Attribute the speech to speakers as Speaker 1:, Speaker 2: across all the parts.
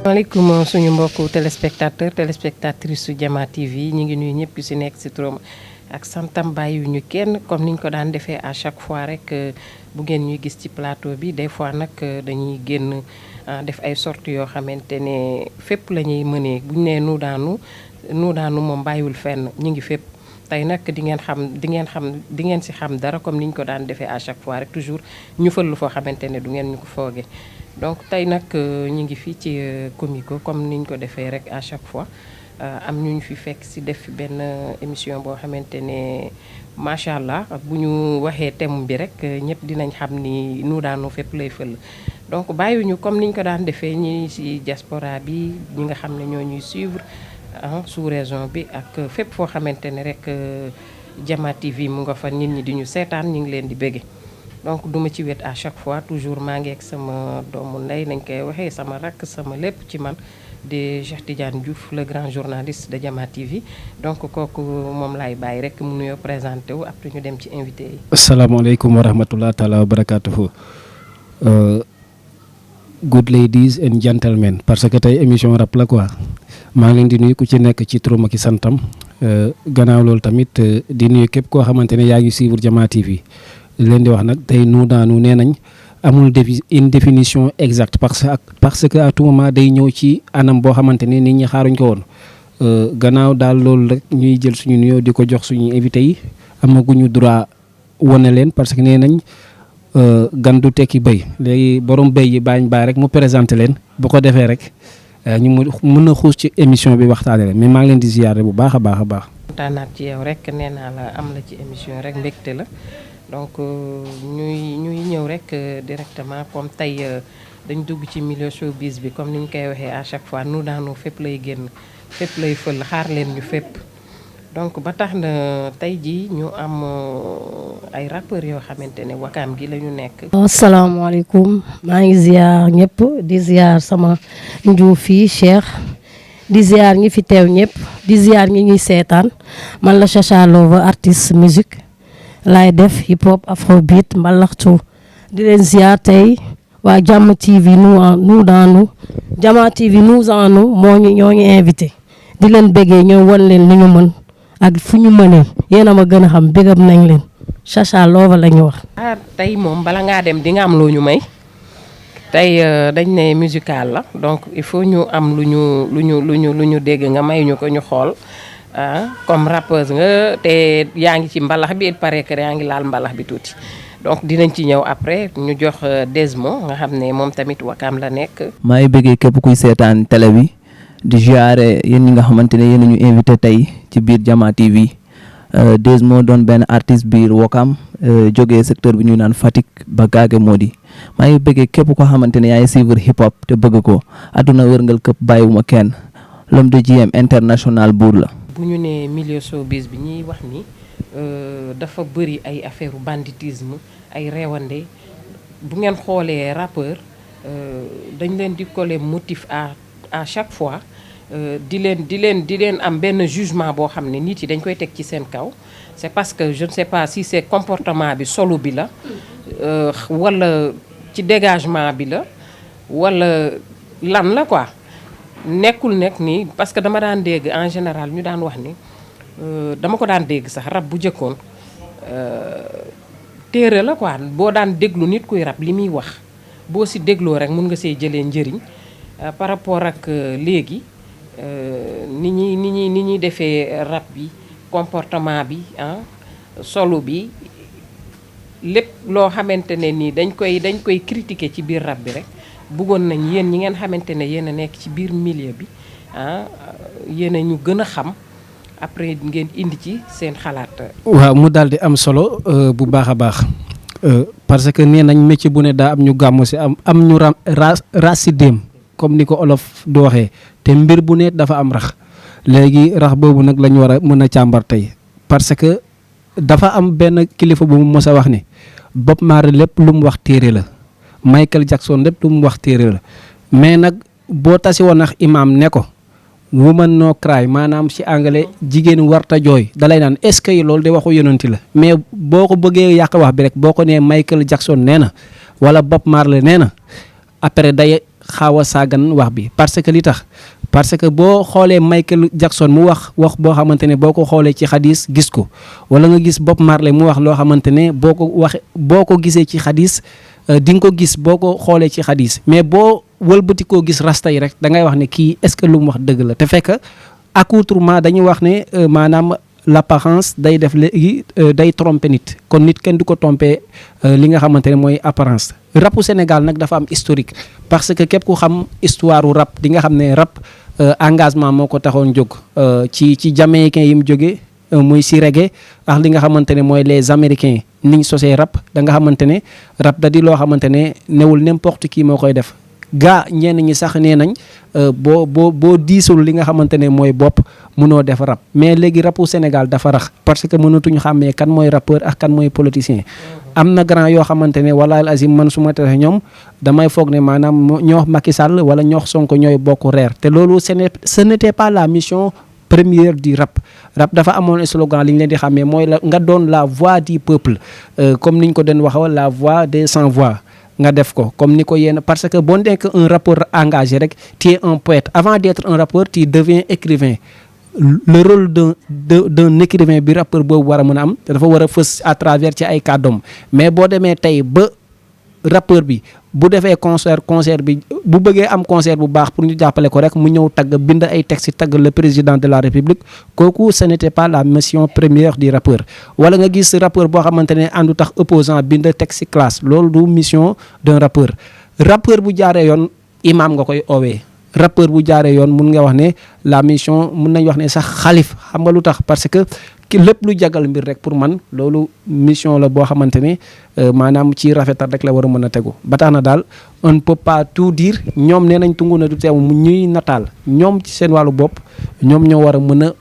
Speaker 1: maaleykum suñu mbokku téléspectatrice su Jama TV ñu ngi nuyu ñëpp ku si nekk si turam ak santam bàyyiwuñu kenn comme niñ ko daan defee à chaque fois rek bu ngeen ñuy gis ci plateau bi des fois nag dañuy génn def ay sorties yoo xamante ne fépp la ñuy mënee buñ nee nu daanu moom bàyyiwul fenn ñu ngi fépp. tey nag di ngeen si xam dara comme niñ ko daan defee à chaque fois rek toujours ñu fël foo xamante ne du ngeen ñu ko foogee donc tey nag ñu ngi fii ci Comico comme niñ ko defee rek à chaque fois am ñu fi fekk si def fi benn émission boo xamante ne macha allah bu ñu waxee thème bi rek ñëpp dinañ xam ni nu daanu fépp lay fël donc bàyyiwuñu comme niñ ko daan defee ñi si diaspora bi ñi nga xam ne ñoo ñuy suivre sous région bi ak fépp foo xamante ne rek Jama TV mu nga fa nit ñi di ñu seetaan ñu ngi leen di bége donc duma ci wet à chaque fois toujours maa ngi ak sama doomu ndey nañ koy waxee sama rakk sama lépp ci man di Cheikh Tidiane Diouf le grand journaliste de Jama TV donc kooku moom laay bàyyi rek mu nuyoo présenté wu après ñu dem ci invité yi.
Speaker 2: asalaamaaleykum wa rahmatulah taalaa wa barakaatuhu. Good ladies and gentlemen parce que tey émission rap la quoi. maa ngi leen di nuyu ku ci nekk ci turam ak santam gannaaw loolu tamit di nuyu képp koo xamante ne yaa ngi suivre Jama TV leen di wax nag tey nu daanu nee nañ amul une définition exacte parce que à tout moment day ñëw ci anam boo xamante ne nit ñi xaaruñ ko woon gannaaw daal loolu rek ñuy jël suñu nuyoo di ko jox suñu invité yi amaguñu droit wane leen parce que nee nañ gan du tekki béy léegi borom béy yi baañ baay rek mu présenté leen bu ko defee rek. ñu mën a xuus ci émission bi waxtaane la mais maa ngi leen di ziyaare bu baax a baax a baax.
Speaker 1: waxtaanaat ci yow rek nee naa la am la ci émission rek mbégte la donc ñuy ñëw rek directement comme tey dañ dugg ci milieu showbiz bi comme ni ñu koy waxee à chaque fois nu daanu fépp lay génn fépp lay fël xaar leen ñu fépp. donc ba tax na tey jii ñu am ay rappeurs yoo xamante ne wakaam gi la ñu nekk.
Speaker 3: asalaamaaleykum maa ngi ziar ñëpp di ziar sama njuuf fii Cheikh di ziar ñi fi teew ñëpp di ziar ñi ñuy seetaan man la Chacha Lova artiste musique laay def hip hop afrobeat mbalaxtu di leen ziar tey waa Jama TV nu daanu Jama TV nous en nous ñoo ñu invité di leen béggee ñëw wan leen li ñu mën. ak fu ñu mënee yéen a ma gën a xam bégam nañ leen Chacha Lova la ñu wax.
Speaker 1: tey moom bala ngaa dem di nga am loo ñu may tey dañ ne musical la donc il faut ñu am lu ñu dégg nga may ñu ko ñu xool comme rappeuse nga te yaa ngi ci mbalax bi il paraît que yaa ngi laal mbalax bi tuuti donc dinañ ci ñëw après ñu jox Desmo nga xam ne moom tamit wakaam la nekk.
Speaker 4: maa ngi bëggee képp kuy seetaan télé bi. di ziare yéen ñi nga xamante ne yéen ñu invité tey ci biir Jama TV Desmo doon benn artiste biir Wokam jógee secteur bi ñuy naan Fatick ba Gaage Modi maa ngi bëggee képp koo xamante ne yaa ngi suivre hip hop te bëgg ko àdduna wërngal këpp bàyyiwuma kenn l'homme de JM international buur la.
Speaker 1: bu ñu nee milieu showbiz bi ñuy wax ni dafa bëri ay affaire banditisme ay réewande bu ngeen xoolee rappeur dañ leen di coller motif à chaque fois di leen am benn jugement boo xam ne nit yi dañ koy teg ci seen kaw c'est parce que je ne sais pas si c'est comportement bi solo bi la wala ci dégagement bi la wala lan la quoi nekkul nekk nii parce que dama daan dégg en général ñu daan wax ni dama ko daan dégg sax rab bu jëkkoon téere la quoi boo daan déglu nit kuy rab li muy wax boo si dégloo rek mun nga see jëlee njëriñ par rapport ak léegi ni ñuy defee rap bi comportement bi solo bi lépp loo xamante ne nii dañ koy critiquer ci biir rap bi rek bëggoon nañ yéen ñi ngeen xamante ne yéen a nekk ci biir milieu bi yéen a ñu gën a xam après ngeen indi ci seen xalaat.
Speaker 2: waaw mu daal di am solo bu baax a baax parce que nee nañ métier bu ne daa am ñu gàmmu si am ñu raas si déem comme ni ko olof du waxee te mbir bu ne dafa am rax léegi rax boobu nag la ñu war a mën a càmbar tey parce que dafa am benn kilifa bu mu mos a wax ni Bob Marley lépp lu mu wax téere la Michael Jackson lépp lu mu wax téere la mais nag boo tasi woon ak imaam ne ko woman no cry maanaam ci anglais jigéen warta jooy dalay naan est-ce que loolu de waxu yonanti la mais boo ko bëggee yàq wax bi rek boo ko nee Michael Jackson nee na wala Bob Marley nee na après day xaaw a saagan wax bi parce que li tax parce que boo xoolee Michael Jackson mu wax boo xamante ne boo ko xoolee ci xadis gis ko wala nga gis Bob Marley mu wax loo xamante ne boo ko gisee ci xadis di nga ko gis boo ko xoolee ci xadis mais boo wëlbati koo gis rasta yi rek da ngay wax ne kii est-ce que lu mu wax dëgg la te fekk accoutrement dañuy wax ne maanaam l'apparence day def léegi day tromper nit kon nit kenn du ko tromper li nga xamante ne mooy apparence. rapu Sénégal nag dafa am historique parce que képp ku xam histoire u rap di nga xam ne rap engagement moo ko taxoon jóg ci jamaïcain yi mu jógee muy si reggae ak li nga xamante ne mooy les américains niñ sosee rap da nga xamante ne rap da di loo xamante ne newul n'importe qui moo koy def. gaa ñenn ñi sax nee nañ boo diisul li nga xamante ne mooy bopp mënoo def rap mais léegi rapu Sénégal dafa rax parce que mënatuñu xàmmee kan mooy rappeur ak kan mooy politicien. am na grand yoo xamante ne wallaahi azim man su ma tere ñoom damay foog ne maanaam ñoo Macky Sall wala ñoo Sonko ñooy bokk reer te loolu ce n'était pas la mission première du rap dafa amoon slogan li ñu leen di xàmmee mooy la nga doon la voix du peuple comme niñ ko doon waxee la voix des sans voix. nga def ko comme ni ko yéen parce que boo nekk un rappeur engagé rek tu es un poète avant d'être un rappeur tu deviens écrivain le rôle d'un écrivain bi rappeur boobu war a mën a am dafa war a fës à travers ci ay kàddoom mais boo demee tey ba rappeur bi bu defee concert bi bu bëggee am concert bu baax pour ñu jàppale ko rek mu ñëw tagg bind ay texte tagg le président de la république kooku ce n'était pas la mission première du rappeur wala nga gis rappeur boo xamante ne àndu tax opposant bind texte classe loolu du mission d'un rappeur bu jaaree yoon imam nga koy oowee rappeur bu jaaree yoon mun nga wax ne la mission mun nañ wax ne sax xalif xam nga lu tax parce que lépp lu jagal mbir rek pour man loolu mission la boo xamante ne maanaam ci rafetal rek la war a mën a tegu ba tax na daal on ne peut pas tout dire ñoom nee nañ tungu na du teew mu ñuy nataal ñoom ci seen wàllu bopp ñoom ñoo war a mën a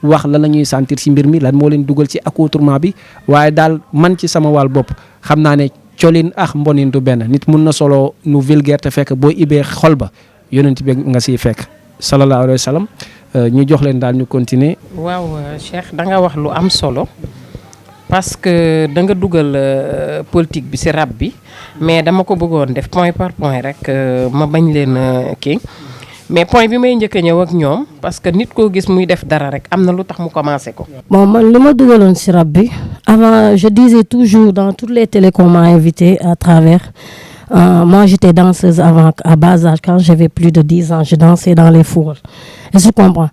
Speaker 2: wax lan la ñuy sentir ci mbir mi lan moo leen dugal ci accoutrement bi waaye daal man ci sama wàllu bopp xam naa ne colin ak mbonin du benn nit mun na solo nu vulgaire te fekk boo ibee xol ba yonent bi nga siy fekk sallallahu alayhi wa sallam ñu jox leen daal ñu continuer.
Speaker 1: waaw Cheikh da nga wax lu am solo parce que da nga dugal politique bi ci rap bi mais dama ko bëggoon def point par point rek ma bañ leen kii mais point bi may njëkk a ñëw ak ñoom parce que nit koo gis muy def dara rek am na lu tax mu commencé ko.
Speaker 3: bon man li ma dugaloon ci rap bi avant je disais toujours dans toutes les télés qu'on m'a invité à travers. Moi, j'étais danseuse avant, à bas âge. Quand j'avais plus de 10 ans, je dansais dans les fours. Et je comprends.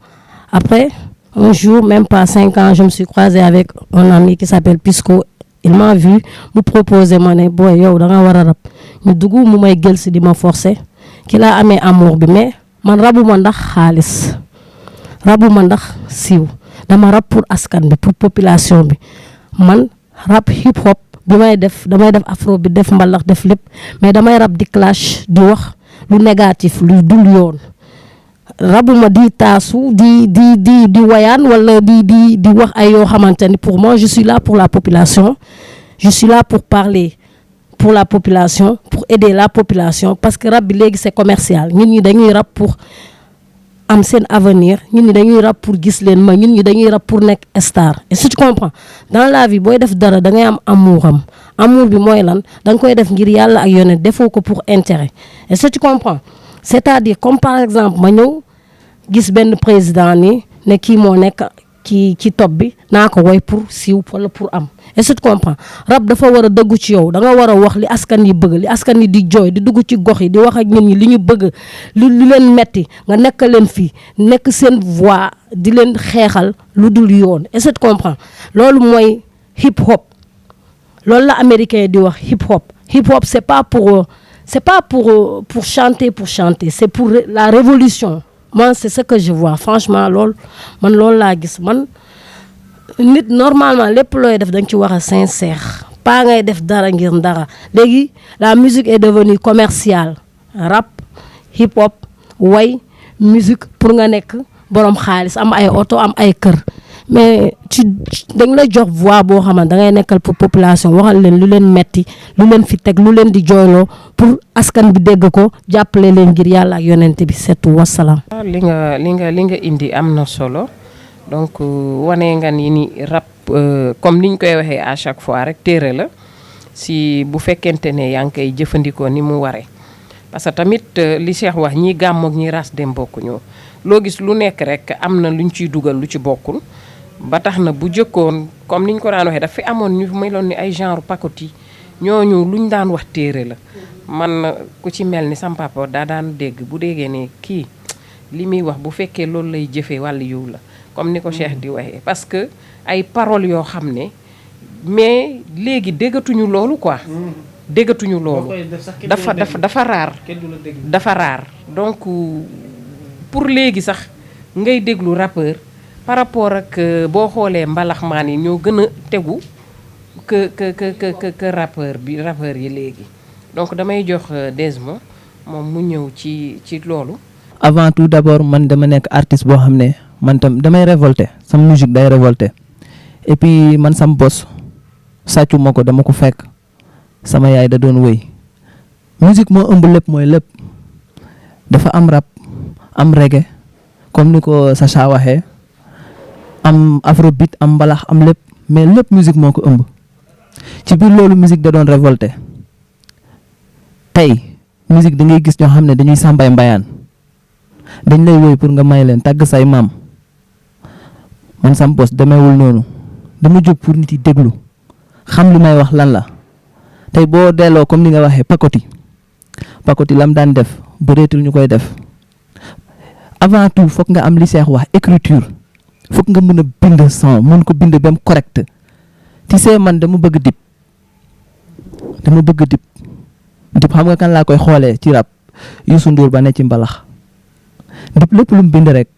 Speaker 3: Après, un jour, même pas 5 ans, je me suis croisée avec un ami qui s'appelle Pisco. Il m'a vu, me proposer, moi, boy, yo, da nga wara rap. Ñu duggu mu may gël ci di ma forcer. Ki la amé amour bi mais man rabu ma ndax xaalis. Rabu ma ndax siiw. Dama rap pour askan bi, pour population bi. Man rap hip hop damay def afro bi def mbalax def lépp mais damay rap di clash di wax lu négatif lu dul yoon rabuma di taasu di wayaan wala di wax ay yoo xamante ni pour moi je suis là pour la population je suis là pour parler pour la population pour aider la population parce que rap bi léegi c'est commercial ñun ñi dañuy rap pour am seen avenir ñun ñi dañuy rap pour gis leen ma ñun ñi dañuy rap pour nekk star et si tu comprends dans la vie booy def dara da ngay am amour bi mooy lan da nga koy def ngir yàlla ak yonent defoo ko pour intérêt et si tu comprends c'est-à-dire comme par exemple ma ñëw gis benn président ni ne kii moo nekk ci top bi naa ko woy pour siiw wala pour am et si tu comprends rap dafa war a dëggu ci yow da nga war a wax li askan yi bëgg li askan yi di jooy di dugg ci gox yi di wax ak nit ñi li ñu bëgg lu leen metti nga nekk leen fii nekk seen voix di leen xeexal lu dul yoon et si tu comprends loolu mooy hip hop loolu la américain di wax hip hop c'est pas pour chanter c'est pour la révolution moi c'est ce que je vois franchement loolu laa gis man nit normalement lépp looy def da nga ci war a sincère pas ngay def dara ngir dara léegi la musique est devenue commerciale rap hip hop way musique pour nga nekk borom xaalis am ay oto am ay kër mais dañ la jox voix boo xamante da ngay nekkal pour population waxal leen lu leen metti lu leen fi teg lu leen di jooyloo pour askan bi dégg ko jàppale leen ngir yàlla ak yonent bi surtout wasalaam.
Speaker 1: li nga indi am na solo donc wane nga ni rap comme niñ koy waxee à chaque fois rek téere la si bu fekkente ne yaa ngi koy jëfandikoo ni mu waree parce que tamit li Cheikh wax ñi gàmm ak ñi ras dem bokkuñoo loo gis lu nekk rek am na luñ ciy dugal lu ci bokkul ba tax na bu jëkkoon comme niñ ko daan waxee daf fi amoon ñu meloon ni ay genre pakoti ñooñu luñ daan wax téere la man ku ci mel ni sam papa daa daan dégg bu déggee ne kii li muy wax bu fekkee loolu lay jëfee wàllu yiw la comme ni ko Cheikh di waxee parce que ay paroles yoo xam ne mais léegi déggatuñu loolu quoi déggatuñu loolu dafa raar dafa raar donc pour léegi sax ngay déglu rappeur par rapport ak boo xoolee mbalaxmaan yi ñoo gën a tegu que rappeur yi léegi donc damay jox Desmo moom mu ñëw ci loolu.
Speaker 4: avant tout d'abord man dama nekk artiste boo xam ne man tam damay révolté sama musique day révolté et puis man sam bos sàccu ma ko dama ko fekk sama yaay da doon wëy musique moo ëmb lépp mooy lépp dafa am rap am reggae comme ni ko Sacha waxee am afrobeat am mbalax am lépp mais lépp musique moo ko ëmb ci biir loolu musique da doon révolté tey musique da ngay gis ñoo xam ne dañuy sàmbay mbayaan dañ lay woy pour nga may leen tàgg say maam man sam bos demeewul noonu dama jóg pour nit yi déglu xam li may wax lan la tey boo delloo comme ni nga waxee pakoti lam daan def bëreetul ñu koy def avant tout foog nga am li Cheikh wax écriture foog nga mën a bind son mën ko bind ba mu correct ti see man dama bëgg dip dip xam nga kan laa koy xoolee ci rap Youssou Ndour ba ne ci mbalax dip lépp lu mu bind rek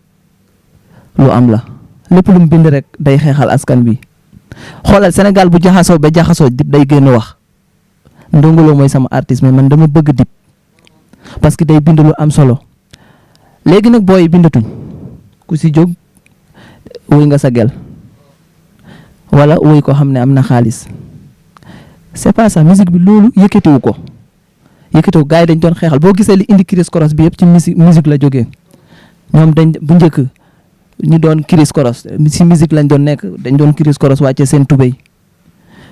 Speaker 4: lu am la lépp lu mu bind rek day xeexal askan bi xoolal Sénégal bu jaxasoo ba jaxasoo dip day génn wax Ndongo Lo mooy sama artiste mais man dama bëgg dip parce que day bind lu am solo léegi nag booy bindatuñ ku si jóg wuy nga sa gel wala wuy ko xam ne am na xaalis c'est pas ça musique bi loolu yëkkatiwu ko gars yi dañ doon xeexal boo gisee li indi Chris Koros bi yëpp ci musique la jógee ñoom dañ bu njëkk ñu doon Chris Koros si musique lañ doon nekk dañ doon Chris Koros wàcce seen tubéy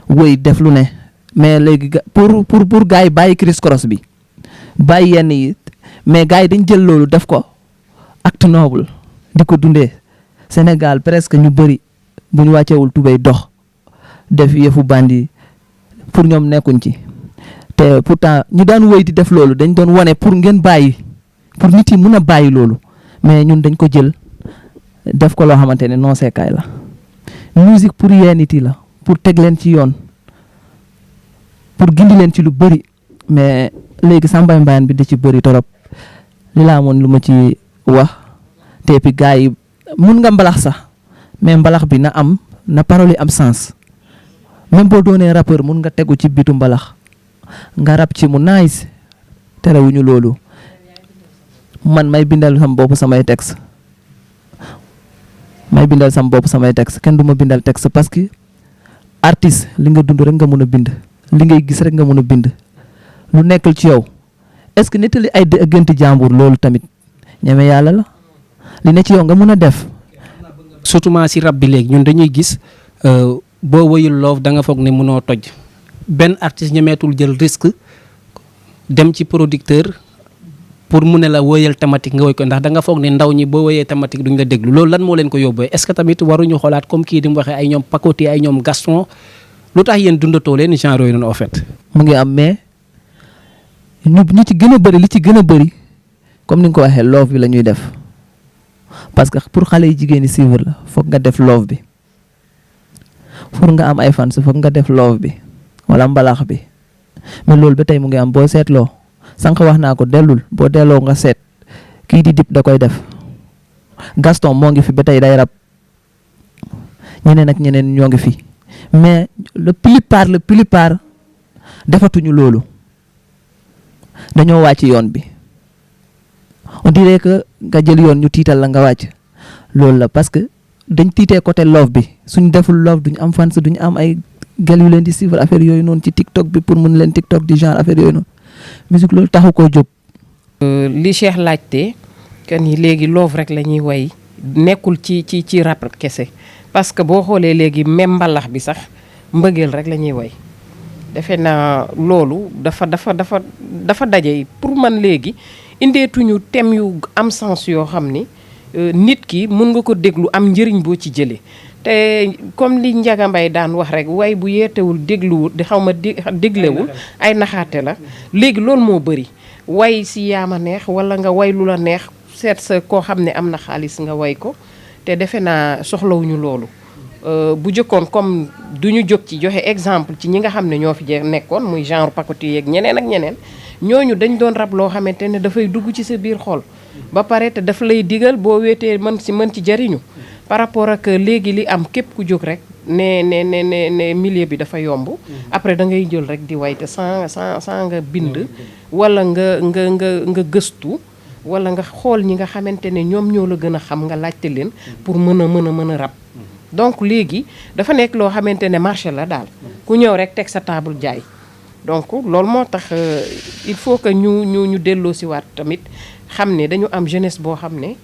Speaker 4: woy def lu ne mais léegi pour gars yi bàyyi Chris Koros bi bàyyi yenn yi mais gars yi dañ jël loolu def ko acte noble di ko dundee Sénégal presque ñu bëri bu ñu wàccewul tubéy dox def yëfu bandi pour ñoom nekkuñ ci te pourtant ñu daan woy di def loolu dañ doon wane pour ngeen bàyyi pour nit yi mun a bàyyi loolu mais ñun dañ ko jël def ko loo xamante ne non seekaay la musique pour yee nit yi la pour teg leen ci yoon pour gindi leen ci lu bëri mais léegi sambay mbayaan bi di ci bëri torop li laa amoon lu ma ci wax te puis gars yi mun nga mbalax sax mais mbalax bi na parole yi am sens même boo doonee rappeur mun nga tegu ci bitu mbalax nga rap ci mu nice terewuñu loolu man may bindal sam bopp samay texte kenn du ma bindal texte parce que artiste li nga dund rek nga mun a bind li ngay gis rek nga mun a bind lu nekkul ci yow est-ce que nettali ay gënt jàmbur loolu tamit ñeme yàlla la li ne ci yow nga mun a def.
Speaker 2: surtout si rap bi léegi ñun dañuy gis boo woyul loof da nga foog ne mënoo toj benn artiste ñemeetul jël risque dem ci producteur pour mu ne la woyal thématique nga woy ko ndax da nga foog ne ndaw ñi boo woyee thématique duñ la déglu loolu lan moo leen ko yóbbee est-ce que tamit waruñu xoolaat comme kii di mu waxee ay ñoom Pakoti ay ñoom Gaston lu tax yéen dundatoo leen genre yooyu noonu en fait.
Speaker 4: mu ngi am mais ñu ci gën a bëri li ci gën a bëri comme ni nga ko waxee love bi la ñuy def parce que pour xale yi jigéen ñi suivre la foog nga def love bi pour nga am ay fans foog nga def love bi wala mbalax bi mais loolu ba tey mu ngi am boo seetloo sànq wax naa ko boo delloo nga seet kii di dip da koy def Gaston moo ngi fi ba tey day rap ñeneen ak ñeneen ñoo ngi fi mais le plupart defatuñu loolu dañoo wàcc yoon bi on dirait que nga jël yoon ñu tiital la nga wàcc loolu la parce que dañ tiitee côté love bi suñ deful love duñ am fans duñ am ay gel yu leen di suivre affaire yooyu noonu ci TikTok bi pour mun leen TikTok di genre affaire yooyu noonu musique loolu taxu koo jóg.
Speaker 1: li Cheikh laajte que ni léegi love rek la ñuy way nekkul ci rap kese parce que boo xoolee léegi même mbalax bi sax mbëggeel rek la ñuy way defe naa loolu dafa daje pour man léegi indeetuñu thème yu am sens yoo xam ni nit ki mun nga ko déglu am njëriñ boo ci jëlee te comme li Ndiaga Mbaye daan wax rek way bu yeetewul dégluwul di xaw ma déglewul ay naxaate la léegi loolu moo bëri way si yaama neex wala nga way lu la neex seet sa koo xam ne am na xaalis nga way ko te defe naa soxlawuñu loolu bu jëkkoon comme du ñu jóg ci joxe exemple ci ñi nga xam ne ñoo fi nekkoon muy genre pakoti yeeg ñeneen ak ñeneen ñooñu dañ doon rab loo xamante ne dafay dugg ci sa biir xol ba pare te daf lay digal boo wéetee mën ci jariñu par rapport ak léegi li am képp ku jóg rek ne milieu bi dafa yomb après da ngay jël rek di way te sans nga bind wala nga gëstu wala nga xool ñi nga xamante ne ñoom ñoo la gën a xam nga laajte leen pour mën a rab donc léegi dafa nekk loo xamante ne marché la daal ku ñëw rek teg sa table jaay donc loolu moo tax il faut que ñu delloo si waat tamit xam ne dañu am jeunesse boo xam ne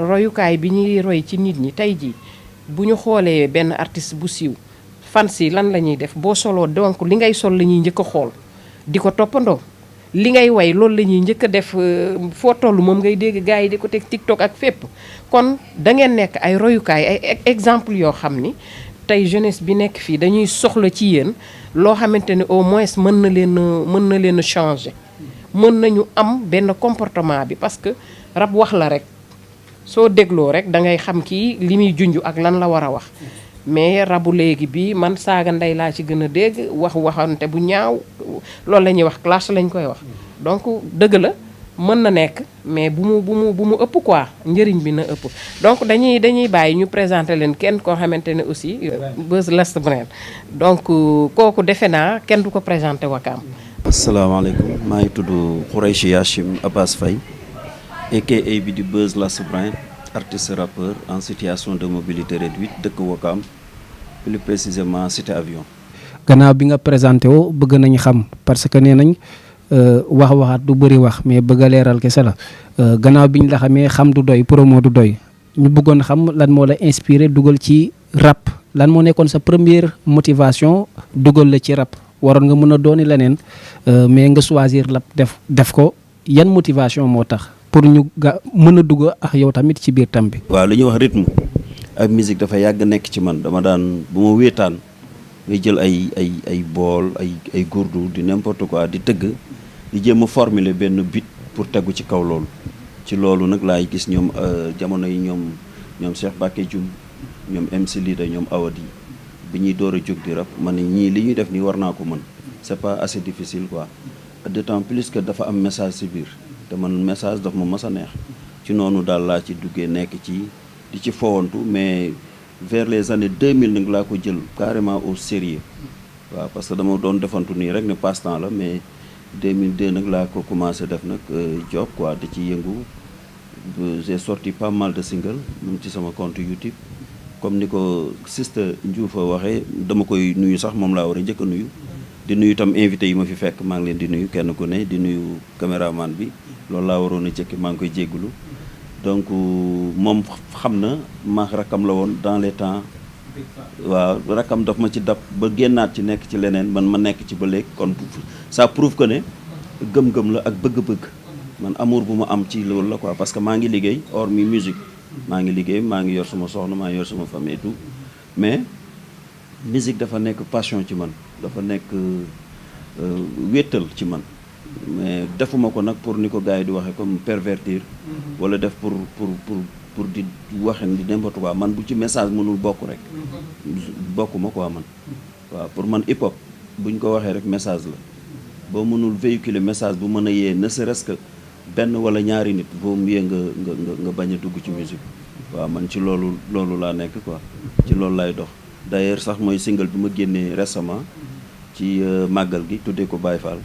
Speaker 1: royukaay bi ñuy roy ci nit ñi tey jii bu ñu xoolee benn artiste bu siiw fans yi lan la ñuy def boo soloo donc li ngay sol la ñuy njëkk a xool di ko toppandoo li ngay way loolu la ñuy njëkk a def foo toll moom ngay dégg gars yi di ko teg TikTok ak fépp kon da ngeen nekk ay royukaay ay exemple yoo xam ni tey jeunesse bi nekk fii dañuy soxla ci yéen loo xamante ne au moins mën na leen a changer mën nañu am benn comportement bi parce que rab wax la rek soo dégloo rek da ngay xam kii li muy junj ak lan la war a wax mais rabu léegi bi man saaga ndey laa ci gën a dégg waxante bu ñaaw loolu la ñuy wax clash lañ koy wax donc dëgg la mën na nekk mais bu mu ëpp quoi njëriñ bi na ëpp donc dañuy bàyyi ñu présenter leen kenn koo xamante ne aussi Buzz Last Brand donc kooku defe naa kenn du ko présenter Wakaam.
Speaker 5: asalaamaaleykum maa ngi tudd Khoureychi Hachim Abbas Faye aka bi di Buzz Last Brand artiste rappeur en situation de mobilité réduite dëkk Wakaam plus précisément cité avion.
Speaker 2: gannaaw bi nga présenté woo bëgg nañ xam parce que nee nañ waxaat du bëri wax mais bëgg a leeral kese la gannaaw bi ñu la xamee xam du doy promo du doy ñu bëggoon xam lan moo la inspiré dugal ci rap lan moo nekkoon sa première motivation dugal la ci rap waroon nga mën a dooni leneen mais nga choisir rap def ko yan motivation moo tax pour ñu mën a dugg ak yow tamit ci biir tam bi.
Speaker 5: waaw li ñuy wax rythme ak musique dafa yàgg nekk ci man dama daan bu ma wéetaan ngay jël ay bool ay gourdu di n'importe quoi di tëgg di jéem a formuler benn beat pour tegu ci kaw loolu ci loolu nag laay gis ñoom jamono yi ñoom Cheikh Baké Dioum ñoom MC Lida ñoom Awadi bi ñuy door a jóg di rap ma ne ñii li ñuy def nii war naa ko mën c'est pas assez difficile quoi d'autant plus que dafa am message ci biir te man message daf ma mas a neex ci noonu daal laa ci duggee nekk ci di ci fowantu mais vers les années 2000 nag laa ko jël carrément au sérieux waaw parce que dama doon defantu nii rek ne passe-temps la mais 2002 nag laa ko commencé def nag job quoi di ci yëngu j'ai sorti pas mal de singles mu ngi ci sama compte YouTube comme ni ko Sister Ndioufa waxee dama koy nuyu sax moom laa war a njëkk a nuyu di nuyu itam invité yi ma fi fekk maa ngi leen di nuyu kenn ku ne di nuyu caméraman bi loolu laa waroon a jëkki maa ngi koy jéggulu donc moom xam na ma rakkam la woon dans les temps waaw rakkam daf ma ci dab ba génnaat ci nekk ci leneen man ma nekk ci ba léegi kon ça prouve que ne gëm-gëm la ak bëgg-bëgg man amour bu ma am ci loolu la quoi parce que maa ngi liggéey hormis musique maa ngi liggéey maa ngi yor sama soxna maa ngi yor sama famille et tout mais musique dafa nekk passion ci man dafa nekk wéttal ci man mais defuma ko nag pour ni ko gars yi di waxee comme pervertir wala def pour di waxe di n'importe quoi man bu ci message mënul bokk rek bokkuma quoi man waaw pour man hip hop buñ ko waxee rek message la boo mënul véhiculer message bu mën a yee ne serait-ce que benn wala ñaari nit boo mu yee nga bañ a dugg ci musique waaw man ci loolu laa nekk quoi ci loolu lay dox d'ailleurs sax mooy single bi ma génnee récemment ci màggal gi tuddee ko Baye Fall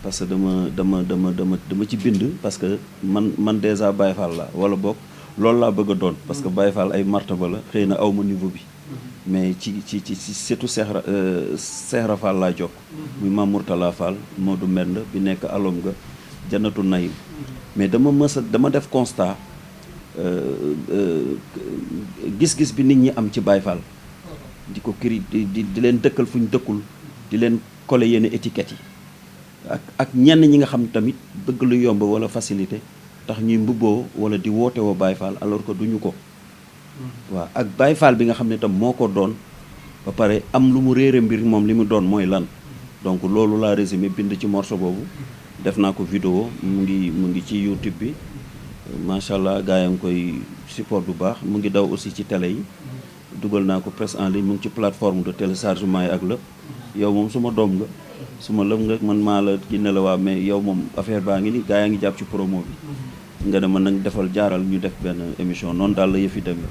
Speaker 5: parce que dama ci bind parce que man déjà Baye Fall la wala bokk loolu laa bëgg a doon parce que Baye Fall ay martaba la xëy na aw ma niveau bi mais ci surtout Seexra Fall laa jokk muy Mame Mourtala Fall Modou Mbend bi nekk alom nga Jannatu Nayim mais dama def constat gis-gis bi nit ñi am ci Baye Fall di ko di leen dëkkal fu ñu dëkkul di leen coller yenn étiquettes yi ak ñenn ñi nga xam tamit bëgg lu yomb wala facilité tax ñuy mbubboo wala di woote woo Baye Fall alors que duñu ko waaw ak Baye Fall bi nga xam ne tam moo ko doon ba pare am lu mu réere mbir moom li mu doon mooy lan donc loolu laa résumé bind ci morceau boobu def naa ko vidéo mu ngi ci YouTube bi macha allah gars yi ngi koy support bu baax mu ngi daw aussi ci télé yi dugal naa ko presse en ligne mu ngi ci plateforme de téléchargement yi ak lépp yow moom suma doom nga suma lëm nga man maa la ci ne la waa mais yow moom affaire baa ngi ni gars yaa ngi jàpp ci promo bi nga ne man nag defal jaaral ñu def benn émission noonu daal la yëfi demee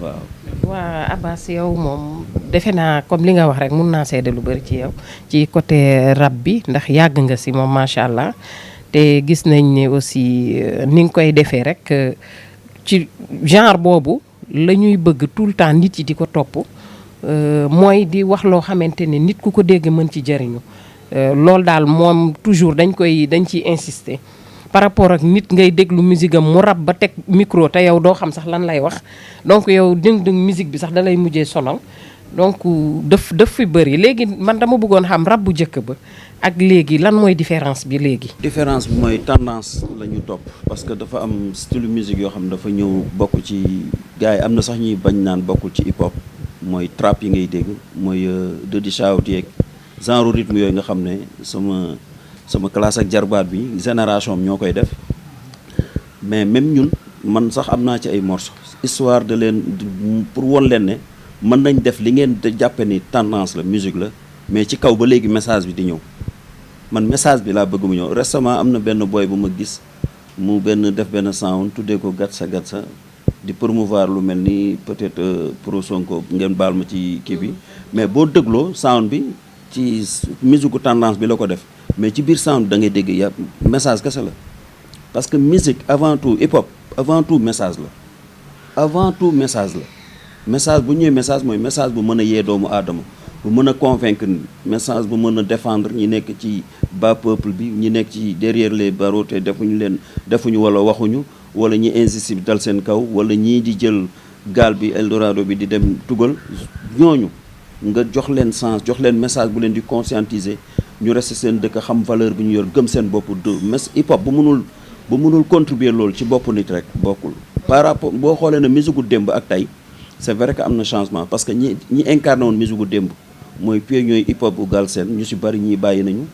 Speaker 5: waaw.
Speaker 1: waa Abass yow moom defe naa comme li nga wax rek mun naa seede lu bëri ci yow ci côté rap bi ndax yàgg nga si moom macha allah te gis nañ ne aussi ni nga koy defee rek ci genre boobu la ñuy bëgg tout le temps nit yi di ko topp mooy di wax loo xamante ne nit ku ko dégg mën ci jëriñu loolu daal moom toujours dañ ciy insister. par rapport ak nit ngay déglu musique am mu rab ba teg micro te yow doo xam sax lan lay wax donc yow dëng musique bi sax da lay mujjee sonal donc daf fi bëri léegi man dama bëggoon xam rab bu njëkk ba ak léegi lan mooy différence bi léegi.
Speaker 5: différence bi mooy tendance la ñu topp parce que dafa am style musique yoo xam ne dafa ñëw bokk ci gars yi am na sax ñuy bañ naan bokkul ci hip hop mooy trap yi ngay dégg mooy Dirty South yeeg genre rythme yooyu nga xam ne sama classe ak jarbaat bi génération ñoo koy def mais même ñun man sax am naa ci ay morceaux histoire de leen pour won leen ne mën nañ def li ngeen de jàppe ni tendance la musique la mais ci kaw ba léegi message bi di ñëw man message bi laa bëgg mu ñëw récemment am na benn boy bu ma gis mu def benn sound tuddee ko gatsa di promouvoir lu mel ni peut-être pro Sonko ngeen baal ma ci kii bi mais boo dégloo sound bi ci musique gu tendance bi la ko def mais ci biir sound da ngay dégg ya message kese la parce que musique avant tout hip hop avant tout message la message bu ñëwee message mooy message bu mën a yee doomu aadama bu mën a convaincre message bu mën a défendre ñi nekk ci bas peuple bi ñi nekk ci derrière les barreaux te defuñu wala waxuñu wala ñi insiste bi dal seen kaw wala ñii di jël gaal bi Eldorado bi di dem tugal ñooñu nga jox leen sens jox leen message bu leen di conscientiser ñu resté seen dëkk xam valeur bi ñu yor gëm seen bopp hip hop bu mënul contribuer loolu ci bopp nit rek bokkul par rapport boo xoolee ne musique gu démb ak tey c'est vrai que am na changement parce que ñi incarné woon musique gu démb mooy pionniers hip hop bu Galsen ñu si bari ñii bàyyi nañu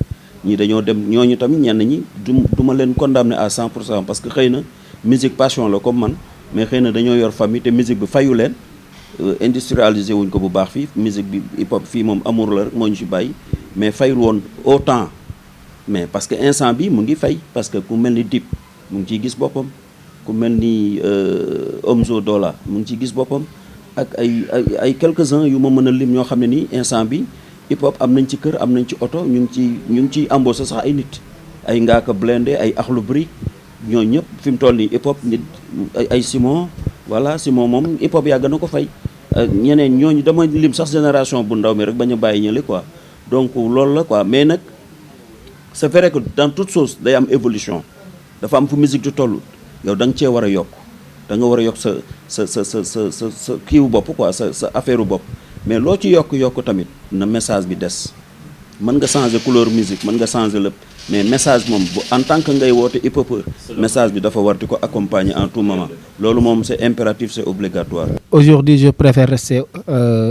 Speaker 5: ñii dañoo dem ñooñu tamit ñenn ñi du ma leen condamner à 100% parce que xëy na musique passion la comme man mais xëy na dañoo yor famille te musique bi fayu leen industrialisé wuñ ko bu baax fii musique bi hip hop fii moom amour la rek moo ñu si bàyyi mais fayul woon autant mais parce que instant bi mu ngi fay parce que ku mel ni Dip mu ngi ciy gis boppam ku mel ni Omzo Dollar mu ngi ciy gis boppam ak ay quelques-uns yu ma mën a lim ñoo xam ne nii instant bi hip hop am nañ ci kër am nañ ci oto ñu ngi ciy embauché sax ay nit ay Ngaaka Blindé ay Akhlou Brick ñoo ñëpp fi mu toll nii hip hop nit ay Simon voilà Simon moom hip hop yàgg na ko fay ñeneen ñooñu dama lim sax génération bu ndaw mi rek bañ a bàyyi ñële quoi donc loolu la quoi mais nag c'est vrai que dans toute chose day am évolution dafa am fu musique di toll yow da nga cee war a yokk da nga war a yokk sa kiiwu bopp quoi sa affaire bopp mais loo ci yokk tamit na message bi des mën nga changer couleur musique mën nga changer lépp mais message moom bu en tant que ngay woote hip hopeur message bi dafa war di ko accompagner en tout moment loolu moom c'est impératif c'est obligatoire.
Speaker 2: Aujourd'hui je préfère rester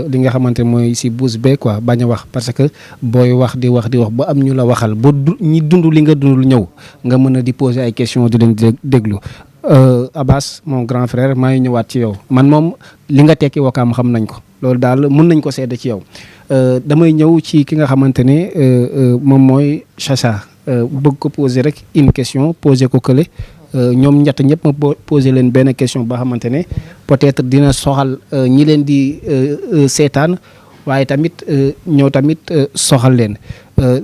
Speaker 2: li nga xamante mooy si bouche bée quoi bañ a wax parce que booy wax di wax ba am ñu la waxal ba ñi dund li nga dundul ñëw nga mën a di poser ay questions di leen déglu Abass mon grand frère maa ngi ñëwaat ci yow man moom li nga tekki Wakaam xam nañ ko loolu daal mën nañ ko seede ci yow damay ñëw ci ki nga xamante ne moom mooy Chacha bëgg ko poser rek une question poser ko kële ñoom ñett ñëpp ma poser leen benn question boo xamante ne peut-être dina soxal ñi leen di seetaan waaye tamit ñëw tamit soxal leen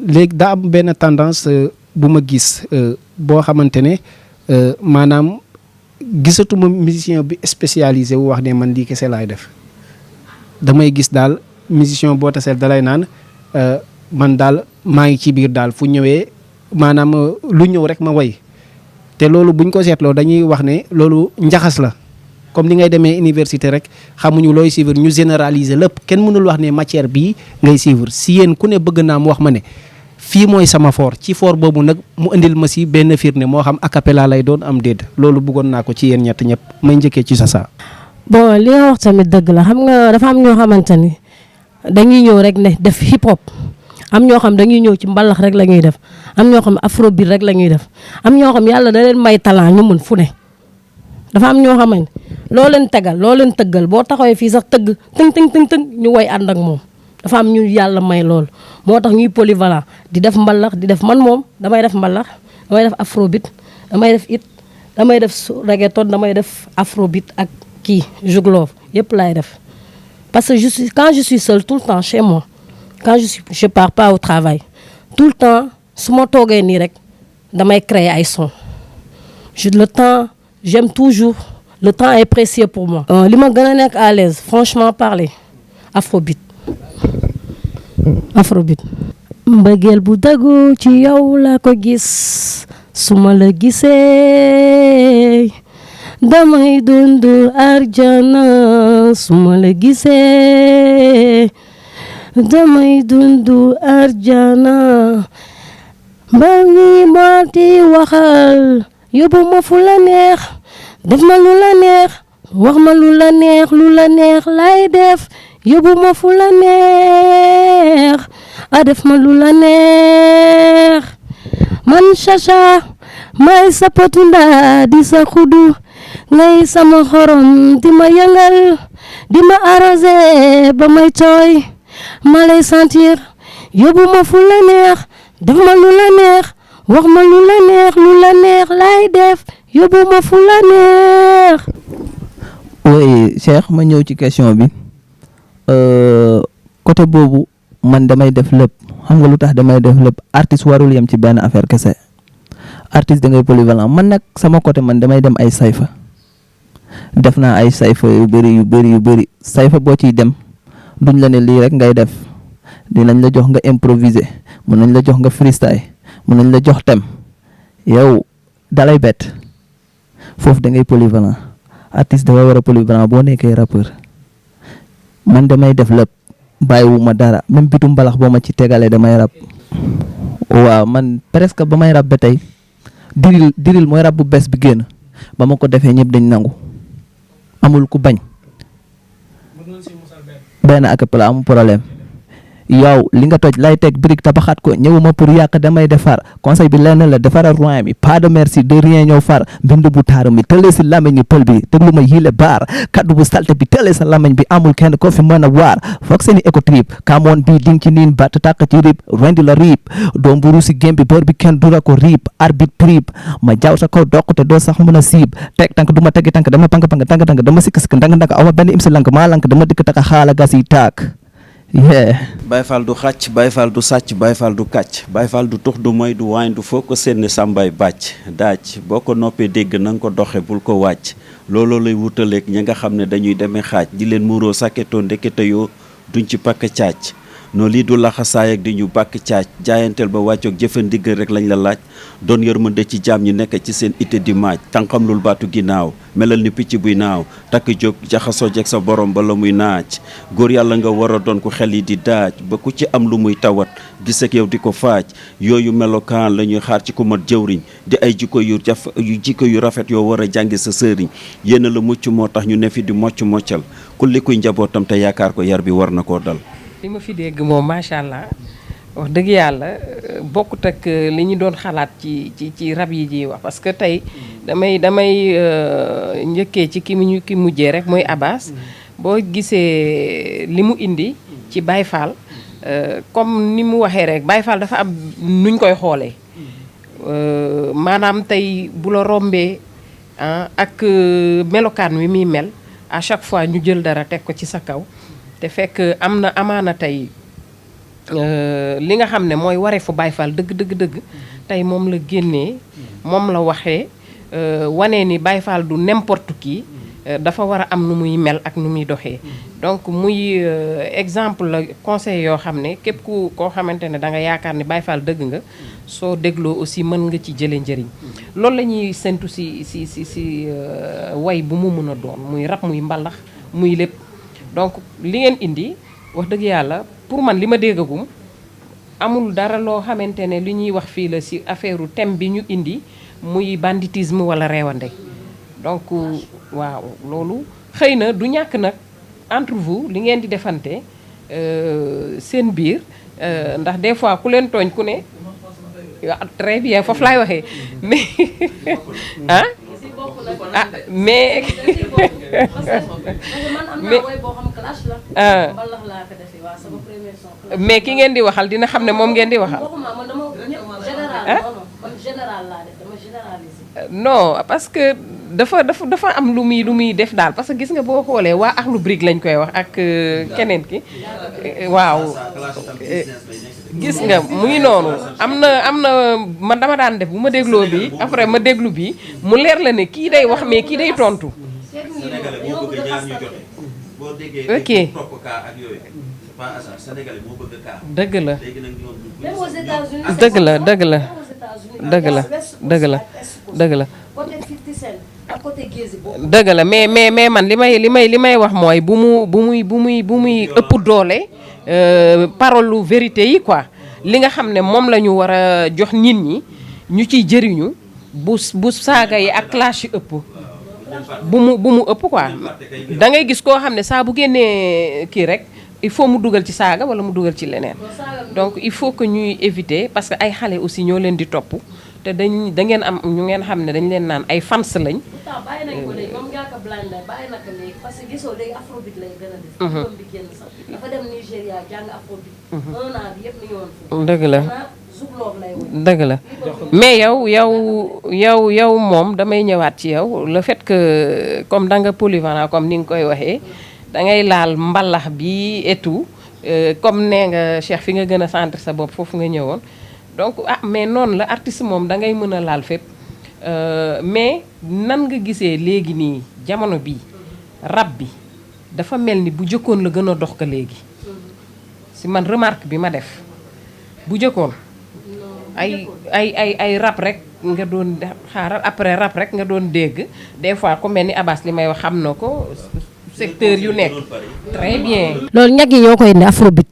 Speaker 2: léegi daa am benn tendance bu ma gis boo xamante ne maanaam gisatuma musicien bi spécialisé wu wax ne man lii kese laay def damay gis daal musicien boo taseel dalay naan man daal maa ngi ci biir daal fu ñëwee maanaam lu ñëw rek ma woy te loolu buñ ko seetloo dañuy wax ne loolu njaxas la comme ni ngay demee université rek xamuñu looy suivre ñu généraliser lépp kenn mënul wax ne matière bii ngay suivre si yéen ku ne bëgg naa mu wax ma ne fii mooy sama fort ci fort boobu nag mu indil ma si benn firnde moo xam a cappella lay doon am déet loolu bëggoon naa ko ci yéen ñett ñëpp may njëkkee ci Chacha.
Speaker 3: bon li nga wax tamit dëgg la xam nga dafa am ñoo xamante ni dañuy ñëw rek ne def hip hop am ñoo xam dañuy ñëw ci mbalax rek la ñuy def am ñoo xam afrobeat rek la ñuy def am ñoo xam yàlla da leen may talent ñu mën fu ne dafa am ñoo xamante loo leen tegal loo leen tëggal boo taxawee fii sax tëgg tëng ñu woy ànd ak moom dafa am ñu yàlla may lool moo tax ñuy polyvalent di def mbalax di def man moom damay def mbalax damay def afrobeat damay def it damay def reggaeton damay def afrobeat ak kii jugloof yëpp laay def parce que quand je suis seule tout le temps chez moi quand je pars pas au travail tout le temps su ma toogee nii rek damay créer ay son le temps j'aime toujours le temps est précieux pour moi li ma gën a nekk à l'aise franchement parler afrobeat mbëggeel bu dëggu ci yow la ko gis su ma la gisee damay dund arjana su ma la gisee damay dund arjana ba ngi mooti waxal yóbbu ma fu la neex def ma lu la neex wax ma lu la neex lay def yóbbu ma fu la neex a def ma lu la neex man Chacha may sa potunda di sa xudu ngay sama xorom di ma yëngal di ma arrosé ba may tooy ma lay sentir yóbbu ma fu la neex def ma lu la neex wax ma lu la neex lay def yóbbu ma fu la neex.
Speaker 4: oui Cheikh ma ñëw ci question bi côté boobu man damay def lépp xam nga lu tax damay def lépp artiste warul yem ci benn affaire kese artiste da ngay polyvalent man nag sama côté man damay dem ay sayfa def naa ay sayfa yu bëri sayfa boo ciy dem duñ la ne lii rek ngay def dinañ la jox nga improviser mën nañ la jox nga freestyle mën nañ la jox thème yow dalay bett foofu da ngay polyvalent artiste dafa war a polyvalent boo nekkee rappeur man damay def lépp bàyyiwuma dara même bitu mbalax boo ma ci tegalee damay rap waaw man presque ba may rap ba tey diril mooy rap bu bees bi génn ba ma ko defee ñëpp dañ nangu amul ku bañ benn acapella amul problème yow li nga toj lay teg brique tabaxaat ko ñëwuma pour yàq damay defar conseil bi lenn la defaral roin mi pas de merci de rien ñëw far mbind bu taaru mi tële si lamañ ñi pël bi déglu ma yile baar kaddu bu salte bi tële sa lamañ bi amul kenn ko fi mën a waar foog seeni éco trip kamoon bi ding ci niin bat tàq ci rib rendi la riib doom bu ruusi gém bi bër bi kenn dura ko riib arbitre prib ma jaaw sa kaw doq te doo sax mën a siib teg tànk du ma tegi tànk dama pank tànk dama sikk ndang aw ma benn im si lank maa lank dama dikk taka xaala gas yi taak
Speaker 5: Baye Fall du xàcc Baye Fall du sàcc Baye Fall du kàcc Baye Fall du tux du moy du waañ du foo ko seeni sàmbaay bàcc daaj boo ko noppee dégg na nga ko doxe bul ko wàcc looloo lay wutaleeg ñi nga xam ne dañuy demee xaaj di leen muuroo sàkketoo ndekete yoo duñ ci pakk caac noonu lii du laxasaay ak di ñu bàkk caac jaayanteel ba wàccoog jëfandiggal rek lañ la laaj doon yërmande ci jaam ñi nekk ci seen ité di maaj tànqam lul baatu ginnaaw melal ni picc buy naaw takk jóg jaxasoo jeg sa borom ba la muy naaj góor yàlla nga war a doon ku xel yi di daaj ba ku ci am lu muy tawat gis ak yow di ko faaj yooyu melokaan la ñuy xaar ci ku mat jëwriñ di ay jikko yu rafet yoo war a jàngi sa sëriñ yéen la mucc moo tax ñu ne fi di moccal ku li kuy njabootam te yaakaar ko yar bi war na koo dal.
Speaker 1: li ma fi dégg moom macha allah wax dëgg yàlla bokkut ak li ñu doon xalaat ci rab yi ji wax parce que tey damay njëkkee ci ki mujjee rek mooy Abbas boo gisee li mu indi ci Baye Fall comme ni mu waxee rek Baye Fall dafa am nuñ koy xoolee maanaam tey bu la rombee ak melokaan wi muy mel à chaque fois ñu jël dara teg ko ci sa kaw te fekk am na amaana tey li nga xam ne mooy wareefu Baye Fall dëgg tey moom la génnee moom la waxee wane ni Baye Fall du n'importe qui dafa war a am nu muy mel ak nu muy doxee donc muy exemple la conseil yoo xam ne képp koo xamante ne da nga yaakaar ni Baye Fall dëgg nga soo dégloo aussi mën nga ci jële njëriñ loolu la ñuy sentu si way bu mu mën a doon muy rap muy mbalax muy lépp donc li ngeen indi wax dëgg yàlla pour man li ma déggagum amul dara loo xamante ne li ñuy wax fii la si affaire thème bi ñu indi muy banditisme wala reewande donc waaw loolu xëy na du ñàkk nag entre vous li ngeen di defante seen biir ndax des fois ku leen tooñ ku ne très bien foofu laay waxee mais mais mais ki ngeen di waxal dina xam ne moom ngeen di waxal non parce que dafa am lu muy def daal parce que gis nga boo xoolee waa Akhlou Brick lañ koy wax ak keneen ki waaw gis nga mu ngi noonu am na man dama daan def bu ma dégloo bi après ma déglu bi mu leer la ne kii day wax mais kii day tontu. ok dëgg la dëgg la dëgg la dëgg la dëgg la dëgg la dëgg la mais man li may wax mooy bu muy ëpp doole parole lu vérité yi quoi li nga xam ne moom la ñu war a jox nit ñi ñu ciy jëriñu bu saaga yi ak clash yi ëpp bu mu ëpp quoi da ngay gis koo xam ne saa bu génnee kii rek il faut mu dugal ci saaga wala mu dugal ci leneen donc il faut que ñuy éviter parce que ay xale aussi ñoo leen di topp te da ngeen am ñu ngeen xam ne dañ leen naan ay fans lañ.
Speaker 3: bàyyi nañ ko léegi moom ngaa ko blind bàyyi na ko léegi parce que gisoo léegi afrobeat lay gën a def. doom bi génn sax dafa dem Nigéria jàng afrobeat. 1 an bi yëpp mi ngi woon foofu.
Speaker 1: dëgg la
Speaker 3: lay woon.
Speaker 1: dëgg la mais yow moom damay ñëwaat ci yow le fait que comme da nga polyvalent comme ni nga koy waxee da ngay laal mbalax bi et tout comme nee nga Cheikh fi nga gën a centre sa bopp foofu nga ñëwoon. donc mais noonu la artiste moom da ngay mën a laal fépp mais nan nga gisee léegi nii jamono bii rap bi dafa mel ni bu jëkkoon la gën a dox ko léegi si man remarque bi ma def bu jëkkoon ay rap rek nga doon xaaral après rap rek nga doon dégg des fois ku mel ni Abbas li may wax xam na ko secteur yu nekk très bien.
Speaker 3: loolu ñag yi ñoo koy indi afrobeat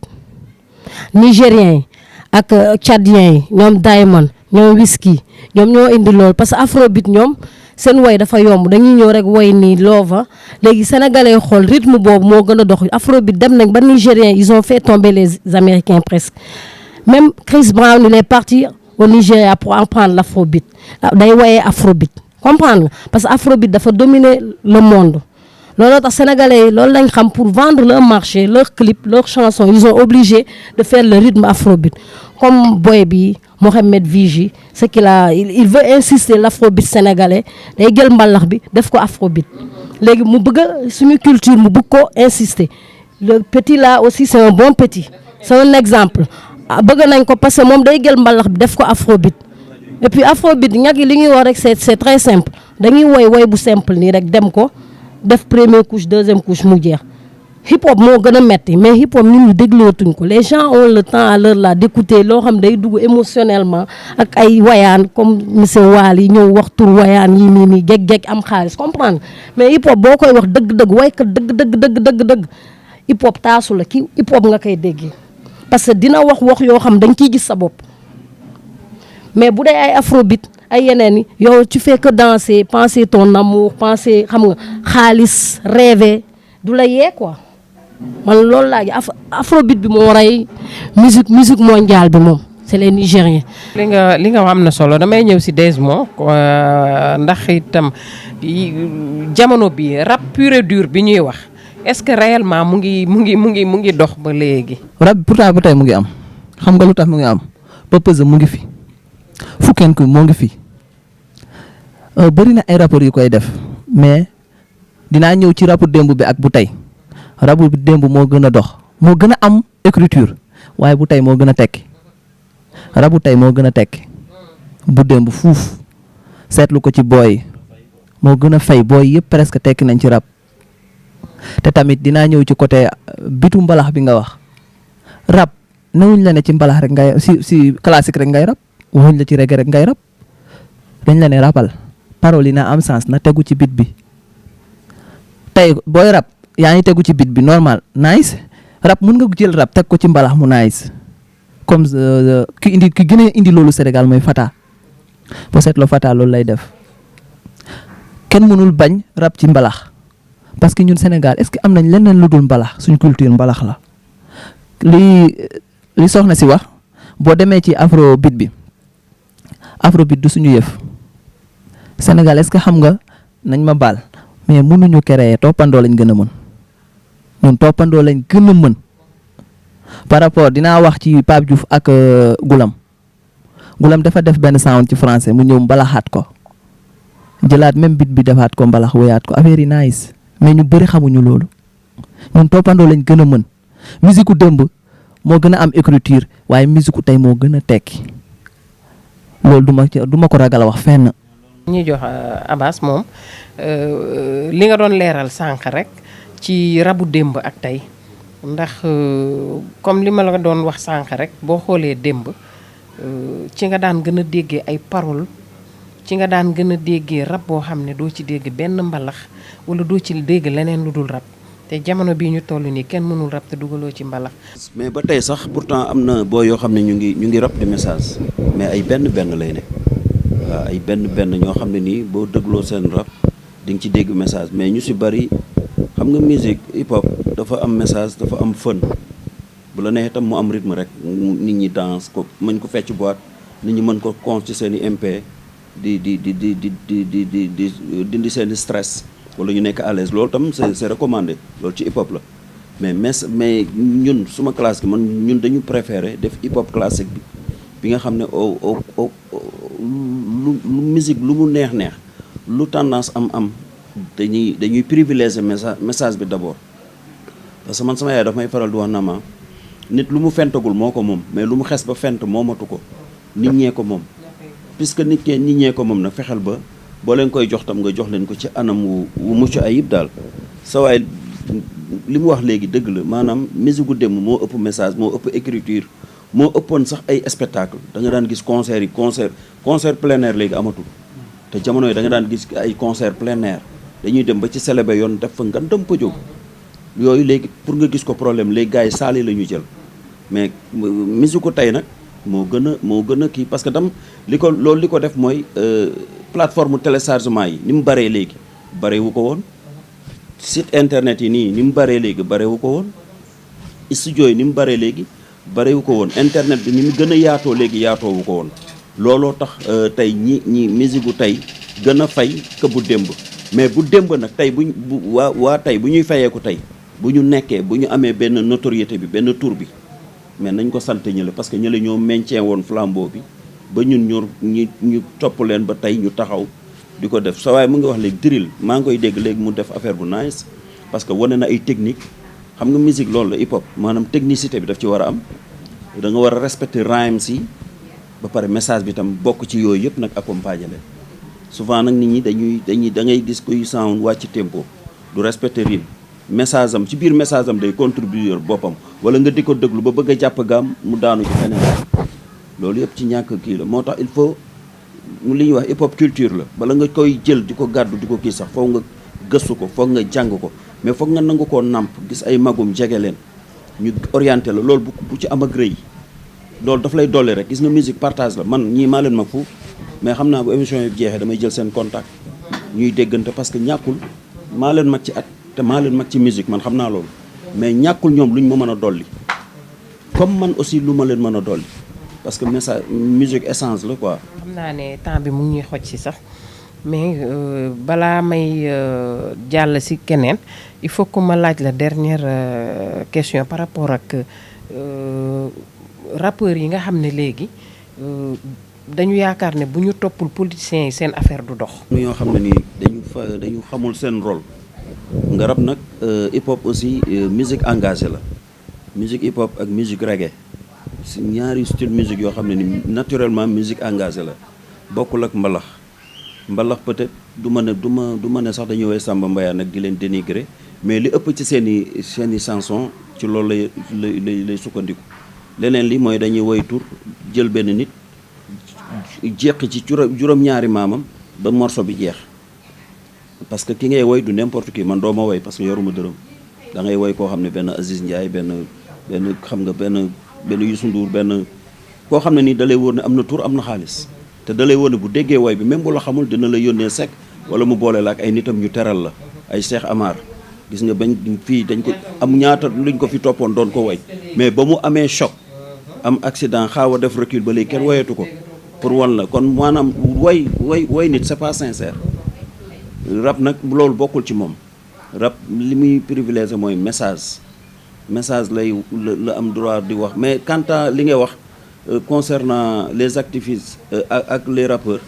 Speaker 3: nigérien yi ak tchadien yi ñoom Diamond ñoom Whisky ñoom ñoo indi loolu parce que afrobeat ñoom seen woy dafa yomb dañuy ñëw rek woy nii loova léegi sénégalais xool rythme boobu moo gën a dox afrobeat dem nañ ba nigérien ils ont fait tomber les américains presque même Chris Brown il est parti au Nigeria pour apprendre l'afrobeat day woyee afrobeat comprendre nga parce que afrobeat dafa dominer le monde looloo tax sénégalais yi loolu lañ xam pour vendre leur marché leur clip leur chanson ils sont obligés de faire le rythme afrobeat comme boy bi Mohamed Vigi ce qu'il a il veut insister l'afrobeat sénégalais day jël mbalax bi def ko afrobeat léegi mu bëgg suñu culture mu bëgg ko insister le petit là aussi c'est un bon petit c'est un exemple bëgg nañ ko parce que moom day jël mbalax bi def ko afrobeat et puis afrobeat ñag yi li ñuy wax rek c'est très simple dañuy woy bu simple nii rek dem ko def première couche deuxième couche mu jeex hip hop moo gën a metti mais hip hop nit ñi déglootuñ ko les gens ont le temps à l'heure là d'écouter loo xam day dugg émotionnellement ak ay wayaan comme monsieur Waal yi ñëw wax tur wayaan yi nii jeg am xaalis comprendre mais hip hop boo koy wax dëgg-dëgg waykat dëgg hip hop taasu la ki hip hop nga koy déggee parce que dina wax yoo xam dañ ciy gis sa bopp mais bu dee ay afrobeat ay yeneen yi yow tu fais que danser penser ton amour penser xam nga xaalis rêver du la yee quoi man loolu laa afrobeat bi moo rey musique mondiale bi moom c'est les Nigériens.
Speaker 1: li nga wax am na solo damay ñëw si Desmo ndax itam jamono bi rap pur et dur bi ñuy wax est-ce que réellement mu ngi dox ba léegi.
Speaker 4: rap pourtant ba tey mu ngi am xam nga lu tax mu ngi am Peupeuse mu ngi fi. Fuken ku moo ngi fi bëri na ay rapport yu koy def mais dinaa ñëw ci rapport démb bi ak bu tey rapport bi démb moo gën a dox moo gën a am écriture waaye bu tey moo gën a tekki rabu tey moo gën a tekki bu démb fuuf seetlu ko ci booy moo gën a fay booy yëpp presque tekki nañ ci rap te tamit dinaa ñëw ci côté bitu mbalax bi nga wax rap newuñ la ne ci mbalax rek ngay si classique rek ngay rap waxuñ la ci reggae rek ngay rap dañ la ne rapal parole yi na am sens na tegu ci beat bi tey booy rap yaa ngi tegu ci beat bi normal nice rap mun nga jël rap teg ko ci mbalax mu nice comme ki gën a indi loolu Sénégal mooy Fata boo seetloo Fata loolu lay def kenn mënul bañ rap ci mbalax parce que ñun Sénégal est-ce que am nañ leneen lu dul mbalax suñ culture mbalax la li soxna si wax boo demee ci afrobeat bi afrobeat du suñu yëf Sénégal est-ce que xam nga nañ ma baal mais mënuñu créer toppandoo lañ gën a mën ñun toppandoo lañ gën a mën par rapport dinaa wax ci Pape Diouf ak Goulam dafa def benn sound ci français mu ñëw mbalaxaat ko jëlaat même beat bi defaat ko mbalax wéyaat ko affaire yi nice mais ñu bëri xamuñu loolu ñun toppandoo lañ gën a mën musique u démb moo gën a am écriture waaye musique u tey moo gën a tekki loolu du ma ko ragal a wax fenn.
Speaker 1: ñuy jox Abass moom li nga doon leeral sànq rek ci rabu démb ak tey ndax comme li ma la doon wax sànq rek boo xoolee démb ci nga daan gën a déggee ay paroles ci nga daan gën a déggee rab boo xam ne doo ci dégg benn mbalax wala doo ci dégg leneen lu dul rab te jamono bii ñu toll nii kenn mënul rab te dugaloo ci mbalax.
Speaker 5: mais ba tey sax pourtant am na boo yoo xam ne ñu ngi rab di message mais ay benn lay ne waaw ay benn ñoo xam ne nii boo dégloo seen rap di nga ci dégg message mais ñu si bari xam nga musique hip hop dafa am message dafa am fun bu la neexee tam mu am rythme rek nit ñi danse ko mën ko fecc boîte nit ñi mën ko con ci seen i MP di dindi seen i stress wala ñu nekk à l'aise loolu tam c'est recommandé loolu ci hip hop la mais ñun suma classe gi man ñun dañu préféré def hip hop classique bi nga xam ne lu musique lu mu neex lu tendance am dañuy privilégier message bi d'abord parce que man sama yaay daf may faral di wax na ma nit lu mu fentagul moo ko moom mais lu mu xes ba fent moomatu ko nit ñee ko moom puisque nit ñee ko moom nag fexeel ba boo leen koy jox tam nga jox leen ko ci anam wu mucc ayib daal sa waay li mu wax léegi dëgg la maanaam musique gu démb moo ëpp message moo ëpp écriture moo ëppoon sax ay spectacle da nga daan gis concert plein air léegi amatul te jamono yi da nga daan gis ay concert plein air dañuy dem ba ci célébé yoon def fa nga dem pëjoo yooyu léegi pour nga gis ko problème léegi gars yi saali la ñu jël mais musique ko tey nag moo gën a kii parce que tam li ko def mooy plateforme téléchargement yi ni mu baree léegi bareewu ko woon site internet yi nii ni mu baree léegi bareewu ko woon studio yi ni mu baree léegi bareewu ko woon internet bi ni mu gën a yaatoo léegi yaatoowu ko woon looloo tax tey ñi musique gu tey gën a fay que bu démb mais bu démb nag tey waa tey bu ñuy fayeeku tey bu ñu nekkee bu ñu amee benn notoriété bi benn tour bi mais nañ ko sant ñële parce que ñële ñoo maintien woon flambeau bi ba ñun ñu topp leen ba tey ñu taxaw di ko def sa waaye mu ngi wax léegi drill maa ngi koy dégg léegi mu def affaire bu nice parce que wane na ay technique xam nga musique loolu la hip hop maanaam technicité bi daf ci war a am da nga war a respecter rhymes yi ba pare message bi tam bokk ci yooyu yëpp nag accompagner leen souvent nag nit ñi da ngay gis kuy sound wàcc tempo du respecter rime message am ci biir message am day contribuer boppam wala nga di ko déglu ba bëgg a jàpp gaam mu daanu ci feneen loolu yëpp ci ñàkk kii la moo tax il faut li ñuy wax hip hop culture la bala nga koy jël di ko gàddu di ko kii sax foog nga gëstu ko foog nga jàng ko mais foog nga nangu koo nàmp gis ay magum jege leen ñu orienté la loolu bu ci am ak rëy loolu daf lay dolli rek gis nga musique partage la man ñii maa leen mag fu mais xam naa bu émission yi jeexee damay jël seen contact ñuy déggante parce que ñàkkul maa leen mag ci at te maa leen mag ci musique man xam naa loolu mais ñàkkul ñoom luñ ma mën a dolli comme man aussi lu ma leen mën a dolli parce que message musique essence la quoi.
Speaker 1: xam naa ne temps bi mu ngi ñuy xoj si sax mais balaa may jàll si keneen il faut que ma laaj la dernière question par rapport ak rappeurs yi nga xam ne léegi dañu yaakaar ne bu ñu toppul politiciens yi seen affaire du dox.
Speaker 5: ñoo xam ne nii dañu xamul seen rôle nga rap nag hip hop aussi musique engagée la musique hip hop ak musique reggae. si ñaari style musique yoo xam ne ni naturellement musique engagée la bokkul ak mbalax peut-être du ma ne sax dañuy woy Samba Mbayaan nag di leen dénigrer mais li ëpp ci seen i chanson ci loolu lay sukkandiku leneen li mooy dañuy woy tur jël benn nit jeqi ci juróom-ñaari maamam ba morceau bi jeex parce que ki ngay woy du n'importe qui man doo ma woy parce que yoruma dërëm da ngay woy koo xam ne benn Aziz Ndiaye benn xam nga benn Youssou Ndour benn koo xam ne nii da lay wóor ne am na tur am na xaalis te da lay wóor ne bu déggee woy bi même bu la xamul dina la yónnee sec wala mu boole la ak ay nitam ñu teral la ay Cheikh Amar gis nga bañ fii dañ ko am ñaata luñ ko fi toppoon doon ko woy mais ba mu amee choc am accident xaaw a def recul ba léegi kenn woyatu ko pour wan la kon maanaam woy nit c'est pas sincère rap nag loolu bokkul ci moom rap li muy privilégié mooy message la am droit di wax mais quant à li ngay wax concernant les activistes ak les rappeurs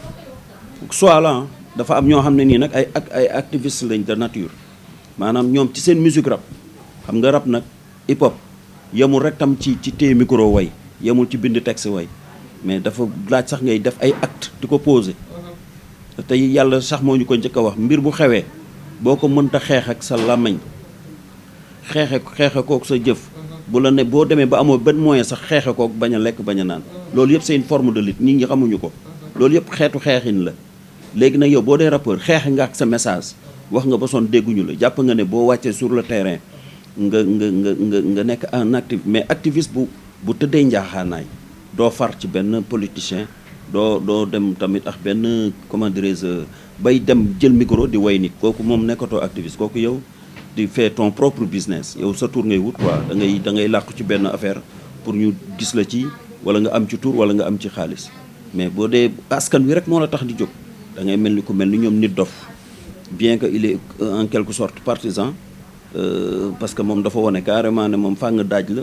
Speaker 5: soit là dafa am ñoo xam ne nii nag ay activistes lañ de nature maanaam ñoom ci seen musique rap xam nga rap nag hip hop yemul rek tam ci téye micro way yemul ci bind texte way mais dafa laaj sax ngay def ay acte di ko poser te yàlla sax moo ñu ko njëkk a wax mbir bu xewee boo ko mënta xeex ak sa làmmiñ xeexe kook sa jëf bu la ne boo demee ba amoo benn moyen sax xeexe kook bañ a lekk bañ a naan loolu yëpp c'est une forme de lutte nit ñi xamuñu ko loolu yëpp xeetu xeexin la léegi nag yow boo dee rappeur xeexe nga ak sa message wax nga ba son dégguñu la jàpp nga ne boo wàccee sur le terrain nga nekk un actif mais activiste bu tëddee njaaxaanaay doo far ci benn politicien doo dem tamit ak benn comment dirais-je bay dem jël micro di way nit kooku moom nekkatoo activiste kooku yow di fait ton propre business yow sa tour ngay wut quoi da ngay làqu ci benn affaire pour ñu gis la ci wala nga am ci tour wala nga am ci xaalis mais boo dee askan wi rek moo la tax di jóg da ngay mel ni ku mel ni ñoom nit dof bien que il est en quelque sorte partisan parce que moom dafa wone carrément ne moom fàng daaj la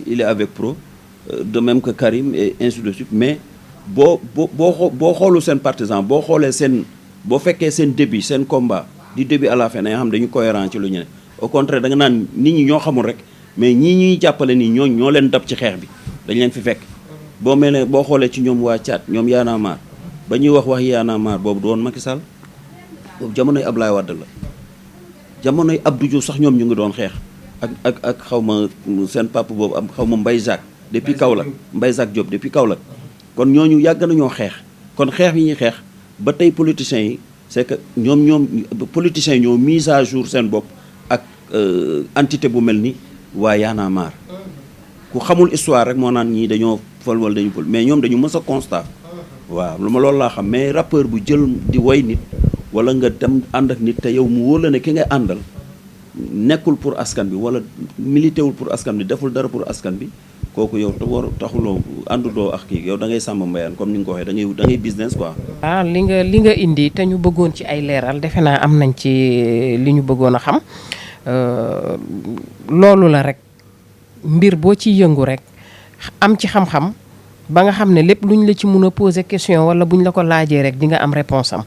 Speaker 5: il est avec pro de même que Karim et ainsi de suite mais boo xoolu seen partisan boo xoolee boo fekkee seen début seen combat du début à la fin da nga xam dañu cohérent ci lu ñu ne au contraire da nga naan nit ñi ñoo xamul rek mais ñii ñuy jàppale nii ñoo leen dab ci xeex bi dañ leen fi fekk boo xoolee ci ñoom waa Tchad ñoom Y'en a marre ba ñuy wax Y'en a marre boobu du woon Macky Sall boobu jamonoy Ablaye Wade la jamonoy Abdou Diouf sax ñoom ñu ngi doon xeex ak xaw ma seen papa boobu am xaw ma Mbaye Jacques depuis Kaolack Mbaye Jacques Diop depuis Kaolack kon ñooñu yàgg nañoo xeex kon xeex yi ñuy xeex ba tey politiciens yi c'est que ñoom politiciens yi ñoo mise à jour seen bopp ak entité bu mel ni waa Y'en a marre ku xamul histoire rek moo naan ñii dañoo fol wala dañu fol mais ñoom dañu mës a constat waaw lu ma loolu laa xam mais rappeur bu jël di woy nit wala nga dem ànd ak nit te yow mu wóor la ne ki ngay àndal nekkul pour askan bi wala militéwul pour askan bi deful dara pour askan bi kooku yow taxuloo ànduloo ak kii yow da ngay sàmm mbayaan comme ni nga ko waxee da ngay business quoi.
Speaker 1: ah li nga indi te ñu bëggoon ci ay leeral defe naa am nañ ci li ñu bëggoon a xam loolu la rek mbir boo ci yëngu rek am ci xam-xam ba nga xam ne lépp luñ la ci mun a poser question wala buñ la ko laajee rek di nga am réponse am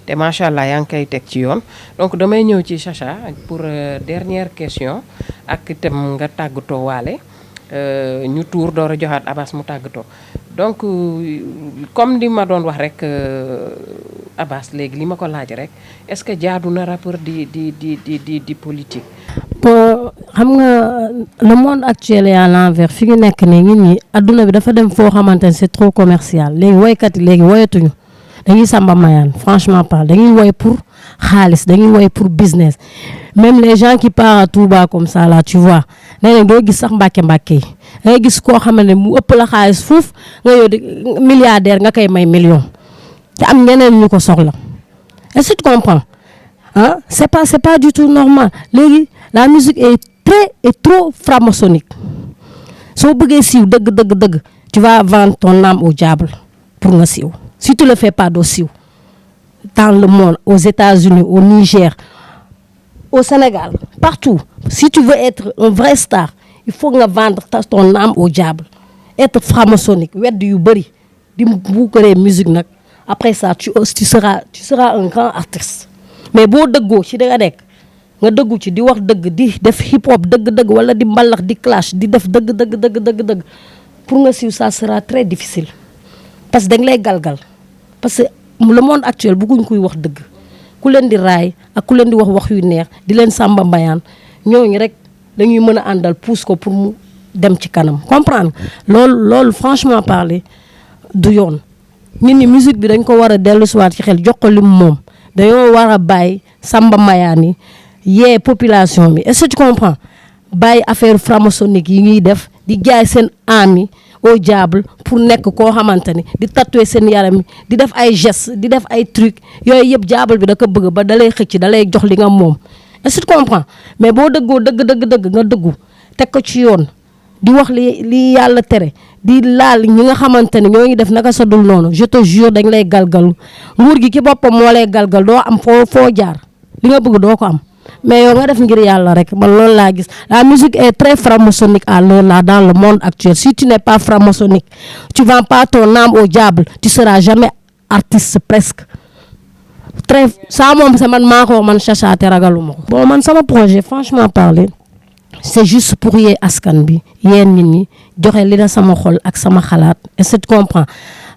Speaker 1: te macha allah yaa ngi koy teg ci yoon donc damay ñëw ci Chacha pour dernière question ak itam nga tàggatoo waale. ñu tuur door a joxaat Abbas mu tàggatoo donc comme li ma doon wax rek Abbas léegi li ma ko laaj rek est-ce que jaadu na rappeur di politique.
Speaker 3: bon xam nga le monde actuel est à l'envers fi ñu nekk nii nit ñi adduna bi dafa dem foo xamante ne c'est trop commercial léegi woykat yi léegi woyatuñu dañuy samba mayaan franchement parle dañuy woy pour xaalis dañuy woy pour business même les gens qui partent à Touba comme ça là tu vois nee nañ doo gis sax mbàkke yi ngay gis koo xam ne mu ëpp la xaalis fuuf nga yow di milliardaire nga koy may million te am ñeneen ñu ko soxla est-ce que tu comprends ah c'est pas du tout normal léegi la musique est trop franc-maçonnique soo bëggee siiw dëgg tu vas vendre ton âme au diable pour nga siiw si tu le fais pas doo siiw dans le monde aux États-Unis au Niger au Sénégal partout si tu veux être un vrai star il faut nga vendre ton âme au diable être franc-maçonnique wedd yu bëri di buukaree musique nag après ça tu seras un grand artiste mais boo dëggoo ci da nga nekk nga dëggu ci di wax dëgg di def hip hop dëgg wala di mbalax di clash di def dëgg pour nga siiw ça sera très difficile parce que dañ lay galgal parce que le monde actuel bëgguñ kuy wax dëgg ku leen di raay ak ku leen di wax yu neex di leen sàmba mbayaan ñooñu rek dañuy mën a àndal pousse ko pour mu dem ci kanam comprendre loolu franchement parler du yoon nit ñi musique bi dañ ko war a dellu siwaat ci xel jox ko lim moom dañoo war a bàyyi samba mayaan yi yee population bi est-ce que tu comprends bàyyi affaire franc-maçonnique yi ñuy def di jaay seen âme yi au diable pour nekk koo xamante ni di tatouer seen yaram yi di def ay gestes di def ay trucs yooyu yëpp diable bi da ko bëgg ba da lay xëcc da lay jox li nga moom est-ce que tu comprends mais boo dëggoo dëgg nga dëggu teg ko ci yoon di wax li yàlla tere di laal ñi nga xamante ne ñoo ngi def naka sa dul noonu je te jure dañ lay galgal nguur gi ki boppam moo lay galgal doo am foo jaar li nga bëgg doo ko am mais yow nga def ngir yàlla rek man loolu laa gis la musique est très franc-maçonnique à l'heure là dans le monde actuel si tu n'es pas franc-maçonnique tu vends pas ton âme au diable tu seras jamais artiste presque très ça moom sa man maa ko man Chacha te ragaluma ko bon man sama projet franchement parler c'est juste pour yee askan bi yéen nit ñi joxe li na sama xol ak sama xalaat est-ce que tu comprends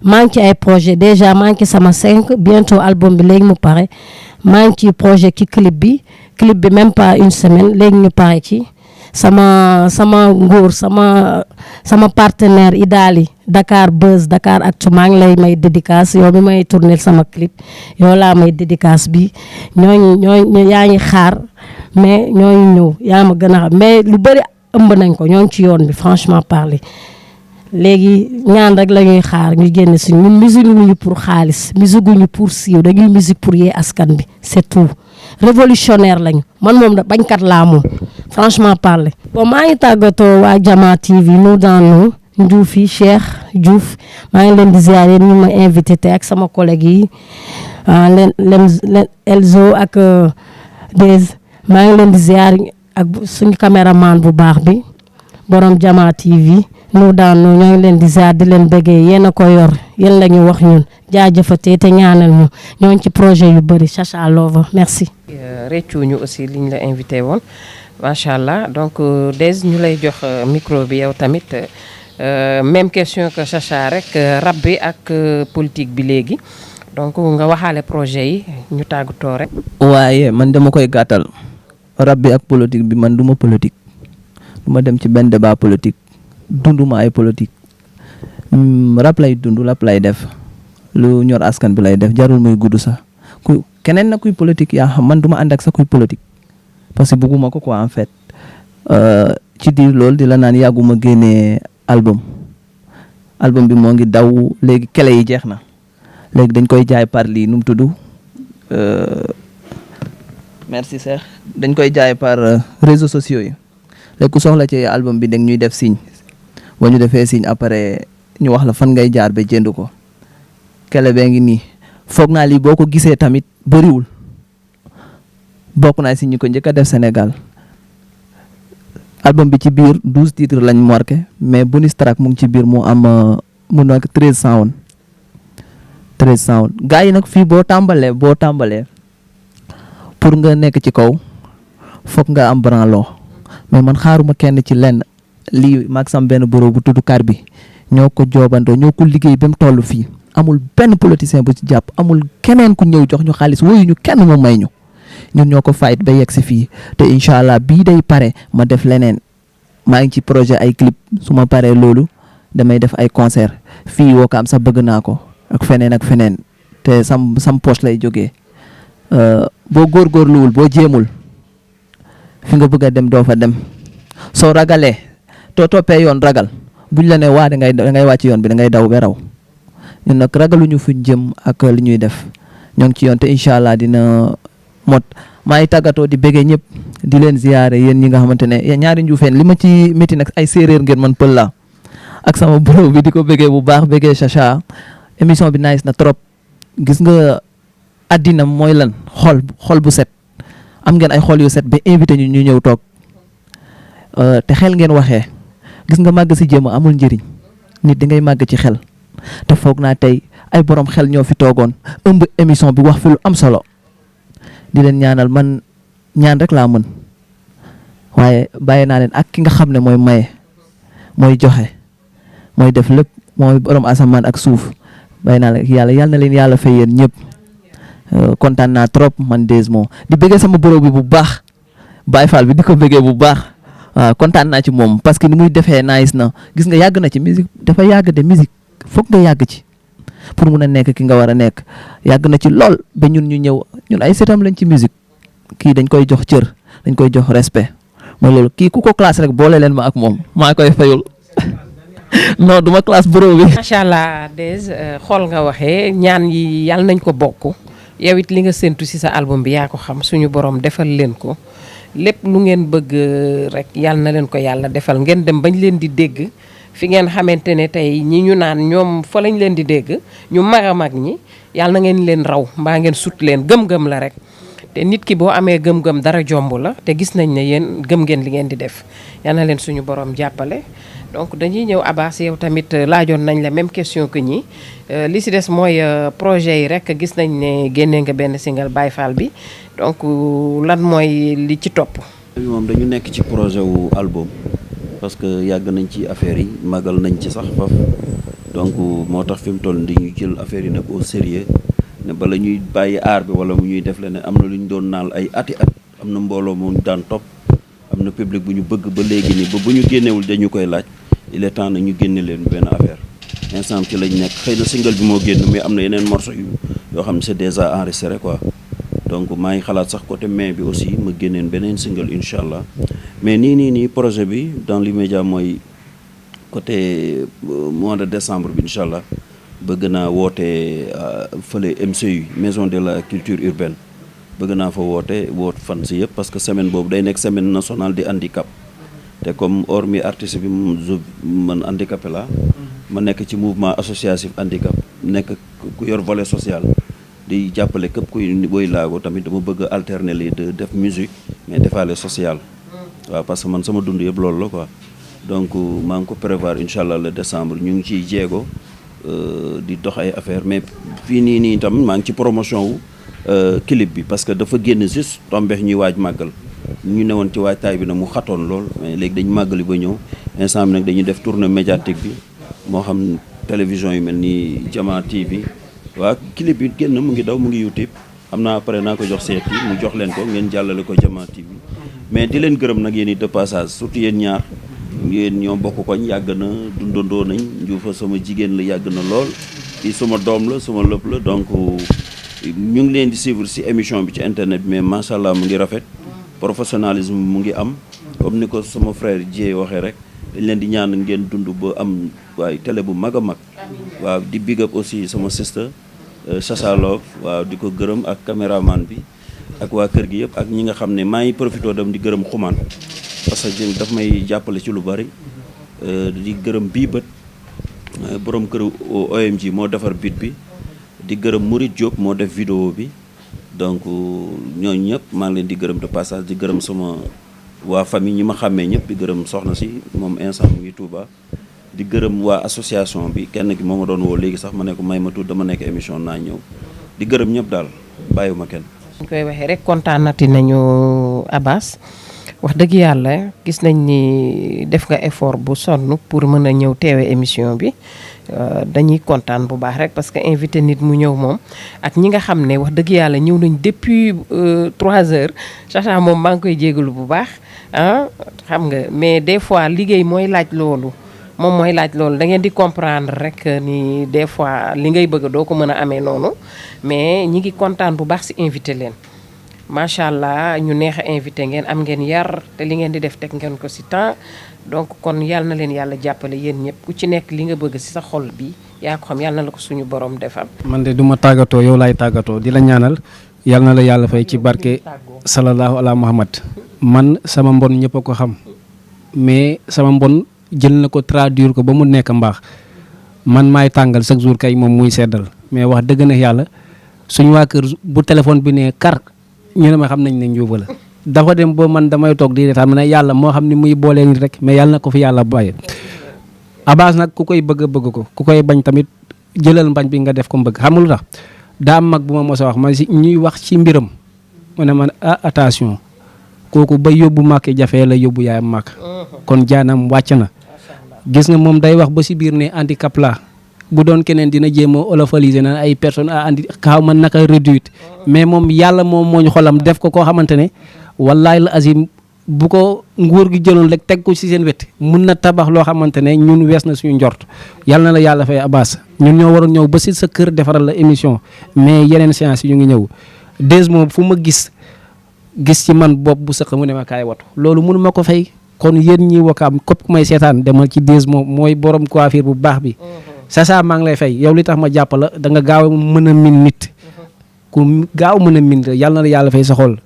Speaker 3: maa ngi ci ay projet déjà maa ngi ci sama 5 bientôt album bi léegi mu pare maa ngi ci projet ci clip bi même pas une semaine léegi ñu pare ci sama nguur sama partenaire Idali Dakar Buzz Dakar Actu maa ngi lay may dédicace yow mi may tourner sama clip yow laa may dédicace bi ñooñu yaa ngi xaar mais ñooñu ñëw yaa ma gën a xam mais lu bëri ëmb nañ ko ñoo ngi ci yoon bi franchement parler léegi ñaan rek la ñuy xaar ñu génn si ñun musique ñu pour xaalis musique ñu pour siiw dañuy musique pour yee askan bi c'est tout révolutionnaire lañu man moom da bañkat laa moom franchement parler bon maa ngi tàggatoo waa Jama TV nous dans nous Diouf yi Cheikh Diouf maa ngi leen di ziar yéen ñu ma invité te ak sama collègue yi leen Elzo ak Dez maa ngi leen di ziar ak suñu caméraman bu baax bi borom Jama TV nous dans nous ñoo ngi leen di ziar di leen bëggee yéen a ko yor yéen la ñu wax ñun jaajëfatee te ñaanal ñu ñoo ngi ci projet yu bëri Chacha Lova merci.
Speaker 1: réccu ñu aussi liñ la invité woon macha allah donc Dez ñu lay jox micro bi yow tamit même question que Chacha rek rap bi ak politique bi léegi donc nga waxaale projet yi ñu tàggatoo rek.
Speaker 4: waaye man dama koy gàttal rap bi ak politique bi man duma politique duma dem ci benn débat politique dunduma ay politique rap lay dund rap lay def lu ñor askan bi lay def jarul muy gudd sax ku keneen na kuy politique yaa xam man duma ànd ak sax kuy politique parce que bugguma ko quoi en fait ci diir loolu di la naan yàgguma génnee album bi moo ngi daw léegi kele yi jeex na léegi dañ koy jaay par lii nu mu tudd merci Cheikh dañ koy jaay par réseaux sociaux yi léegi ku soxla ci album bi dañ ñuy def signe boo ñu defee signe après ñu wax la fan ngay jaar ba jënd ko kele bee ngi nii foog naa lii boo ko gisee tamit bëriwul bokk naa si ñu ko njëkk a def Sénégal album bi ci biir 12 titres lañ marqué mais bonus track mu ngi ci biir mu am mu nekk 13 sound gars yi nag fii boo tàmbalee pour nga nekk ci kaw foog nga am branlo mais man xaaruma kenn ci lenn lii maag sam benn bureau bu tudd kar bi ñoo ko joobandoo ñoo ko liggéey ba mu toll fii amul benn politicien bu ci jàpp amul keneen ku ñëw jox ñu xaalis woyuñu kenn mu may ñu ñun ñoo ko fayit ba yegg si fii te incha allah bii day pare ma def leneen maa ngi ci projet ay clip su ma paree loolu damay def ay concert fii Wakaam sax bëgg naa ko ak feneen te sam poche lay jógee boo góorgóorluwul boo jéemul fi nga bëgg a dem doo fa dem soo ragalee too toppee yoon ragal buñ la ne waa da ngay wàcc yoon bi da ngay daw ba raw ñun nag ragaluñu fuñ jëm ak li ñuy def ñoo ngi ci yoon te incha allah dina mot maa ngi tàggatoo di bëggee ñëpp di leen ziyaare yéen ñi nga xamante ne ñaari njuufeen li ma ci métti nag ay séeréer ngeen man pël la ak sama bro bi di ko bëggee bu baax bëggee Chacha émission bi nice na trop gis nga addina mooy lan xol bu set am ngeen ay xol yu set ba invité ñu ñëw toog te xel ngeen waxee gis nga màgg si jéem amul njëriñ nit di ngay màgg ci xel te foog naa tey ay borom xel ñoo fi toogoon ëmb émission bi wax fi lu am solo di leen ñaanal man ñaan rek laa mën waaye bàyyi naa leen ak ki nga xam ne mooy maye mooy joxe mooy def lépp mooy borom asamaan ak suuf bàyyi naa leen yàlla na leen yàlla fay yéen ñëpp kontaan naa trop man Dez moo di bëggee sama boro bi bu baax Baye Fall bi di ko bëggee bu baax waaw kontaan naa ci moom parce que ni muy defee nice na gis nga yàgg na ci musique dafa yàgg de musique foog nga yàgg ci pour mun a nekk ki nga war a nekk yàgg na ci lool ba ñun ñu ñëw ñun ay seetam lañ ci musique kii dañ koy jox cër dañ koy jox respect mooy loolu kii ku ko classe rek boole leen ma ak moom maa koy fayul non duma classe bro bi.
Speaker 1: macha allah Dez xool nga waxee ñaan yi yàlla nañ ko bokk yow it li nga séntu ci sa album bi yaa ko xam suñu borom defal leen ko lépp lu ngeen bëgg rek yàlla na leen ko yàlla defal ngeen dem bañ leen di dégg fi ngeen xamante ne tey ñi ñu naan ñoom fa lañ leen di dégg ñu mag a mag ñi yàlla na ngeen leen raw mbaa ngeen sut leen gëm-gëm la rek. te nit ki boo amee gëm-gëm dara jomb la te gis nañ ne yéen gëm ngeen li ngeen di def yal na leen suñu borom jàppale donc dañuy ñëw Abass yow tamit laajoon nañ la même question que ñi li si des mooy projet yi rek gis nañ ne génnee nga benn single Baye Fall bi donc lan mooy li ci topp.
Speaker 5: moom dañu nekk ci projet wu album parce que yàgg nañ ci affaire yi magal nañ ci sax faf donc moo tax fi mu toll dañuy jël affaire yi nag au sérieux ne bala ñuy bàyyi aar bi wala mu ñuy def leneen am na lu ñu doon naal ay ati at am na mbooloo mu daan topp am na public bu ñu bëgg ba léegi nii ba bu ñu génnewul dañu koy laaj il est temps na ñu génne leen benn affaire instant ci lañ nekk xëy na single bi moo génn mais am na yeneen morceau yoo xam ne c'est déjà enregistré quoi donc maa ngi xalaat sax côté mai bi aussi ma génneen beneen single incha allah mais nii projet bi dans l'immédiat mooy côté mois de décembre bi incha allah bëgg naa woote fële MCU maison de la culture urbaine bëgg naa fa woot fan si yëpp parce que semaine boobu day nekk semaine nationale di handicap te comme hormis artiste bi man handicapé la ma nekk ci mouvement associatif handicap nekk ku yor volet social di jàppale képp kuy woy laago tamit dama bëgg alterner les deux def musique mais defaale social waaw parce que man sama dund yëpp loolu la quoi donc maa ngi ko prévoir incha allah le décembre ñu ngi ciy jéego di dox ay affaire mais fii nii tam maa ngi ci promotion wu clip bi parce que dafa génn juste tombeex ñuy waaj màggal ñu newoon ci waajtaay bi nag mu xatoon lool mais léegi dañu màggali ba ñëw instant bi nag dañuy def tournée médiatique bi moo xam télévision yu mel ni Jama TV waaw clip bi génn mu ngi daw mu ngi YouTube xam naa après naa ko jox seet yi mu jox leen ko ngeen jàllale ko Jama TV mais di leen gërëm nag yéen it de passage surtout yéen ñaar yéen ñoo bokk koñ yàgg na dundandoo nañ Njuufa sama jigéen la yàgg na lool kii sama doom la sama lépp la donc ñu ngi leen di suivre ci émission bi ci internet bi mais macha allah mu ngi rafet professionnalisme mu ngi am comme ni ko sama frère Dieye waxee rek dañ leen di ñaan ngeen dund ba am waaye télé bu mag a mag waaw di big up aussi sama sister Chacha Love waaw di ko gërëm ak caméraman bi ak waa kër gi yëpp ak ñi nga xam ne maa ngi profité dem di gërëm xumaan parce que daf may jàppale ci lu bari di gërëm bii bët borom këru OMG moo defar beat bi di gërëm Mourid Diop moo def vidéo bi donc ñooñu ñëpp maa ngi leen di gërëm de passage di gërëm sama waa famille ñi ma xàmmee ñëpp di gërëm soxna si moom instant mu ngi Touba di gërëm waa association bi kenn ki moo ma doon woo léegi sax ma ne ko may ma tuut dama nekk émission naa ñëw di gërëm ñëpp daal bàyyiwuma kenn.
Speaker 1: ñu koy waxee rek kontaanati nañu Abass wax dëgg yàlla gis nañ ni def nga effort bu sonn pour mën a ñëw teewe émission bi dañuy kontaan bu baax rek parce que invité nit mu ñëw moom ak ñi nga xam ne wax dëgg yàlla ñëw nañ depuis 3 heures Chacha moom maa ngi koy jégalu bu baax ah xam nga mais des fois liggéey mooy laaj loolu moom mooy laaj loolu da ngeen di comprendre rek ni des fois li ngay bëgg doo ko mën a amee noonu mais ñi ngi kontaan bu baax si invité leen macha allah ñu neex a invité ngeen am ngeen yar te li ngeen di def teg ngeen ko si temps donc kon yàlla na leen yàlla jàppale yéen ñëpp ku ci nekk li nga bëgg si sa xol bi yaa ko xam yàlla na la ko suñu borom defal.
Speaker 2: man de du ma tàggatoo yow laay tàggatoo di la ñaanal yàlla na la yàlla fay ci barke sallallahu ala muhammad man sama mbon ñëpp a ko xam mais sama mbon jël na ko traduire ko ba mu nekk mbaax man maay tàngal chaque jour kay moom muy seddal mais wax dëgg na yàlla suñu waa kër bu téléphone bi ne kar ñu ne ma xam nañ ne Njuufa la dafa dem ba man damay toog di reetaan ma ne yàlla moo xam ni muy boolee nit rek mais yàlla na ko fi yàlla bàyyi Abass nag ku koy bëgg ko ku koy bañ tamit jëlal mbañ bi nga def ko mbëgg xamul tax daa am mag bu ma mos a wax ma si ñuy wax ci mbiram mu ne man attention kooku ba yóbbu màkk jafee la yóbbu yaayam màkk kon jaanam wàcc na gis nga moom day wax ba si biir ne handicap la bu doon keneen dina jéem a olofaliser na ay personnes à andi xaw ma naka réduite mais moom yàlla moom mooñ xolam def ko koo xamante ne wallaay la azim bu ko nguur gi jëloon rek teg ko ci seen wet mun na tabax loo xamante ne ñun wees na suñu njort yàlla na la yàlla fay Abbas ñun ñoo waroon ñëw ba ci sa kër defaral la émission mais yeneen séance yi ñu ngi ñëw des moom fu ma gis ci man bopp bu sëq mu ne ma kaay watu loolu mënu ma ko fay kon yéen ñi Wakaam képp ku may seetaan demal ci des moom mooy borom coiffure bu baax bi Chacha maa ngi lay fay yow li tax ma jàpp la da nga gaaw mën a min nit ku gaaw mën a min yàlla na la yàlla fay sa xol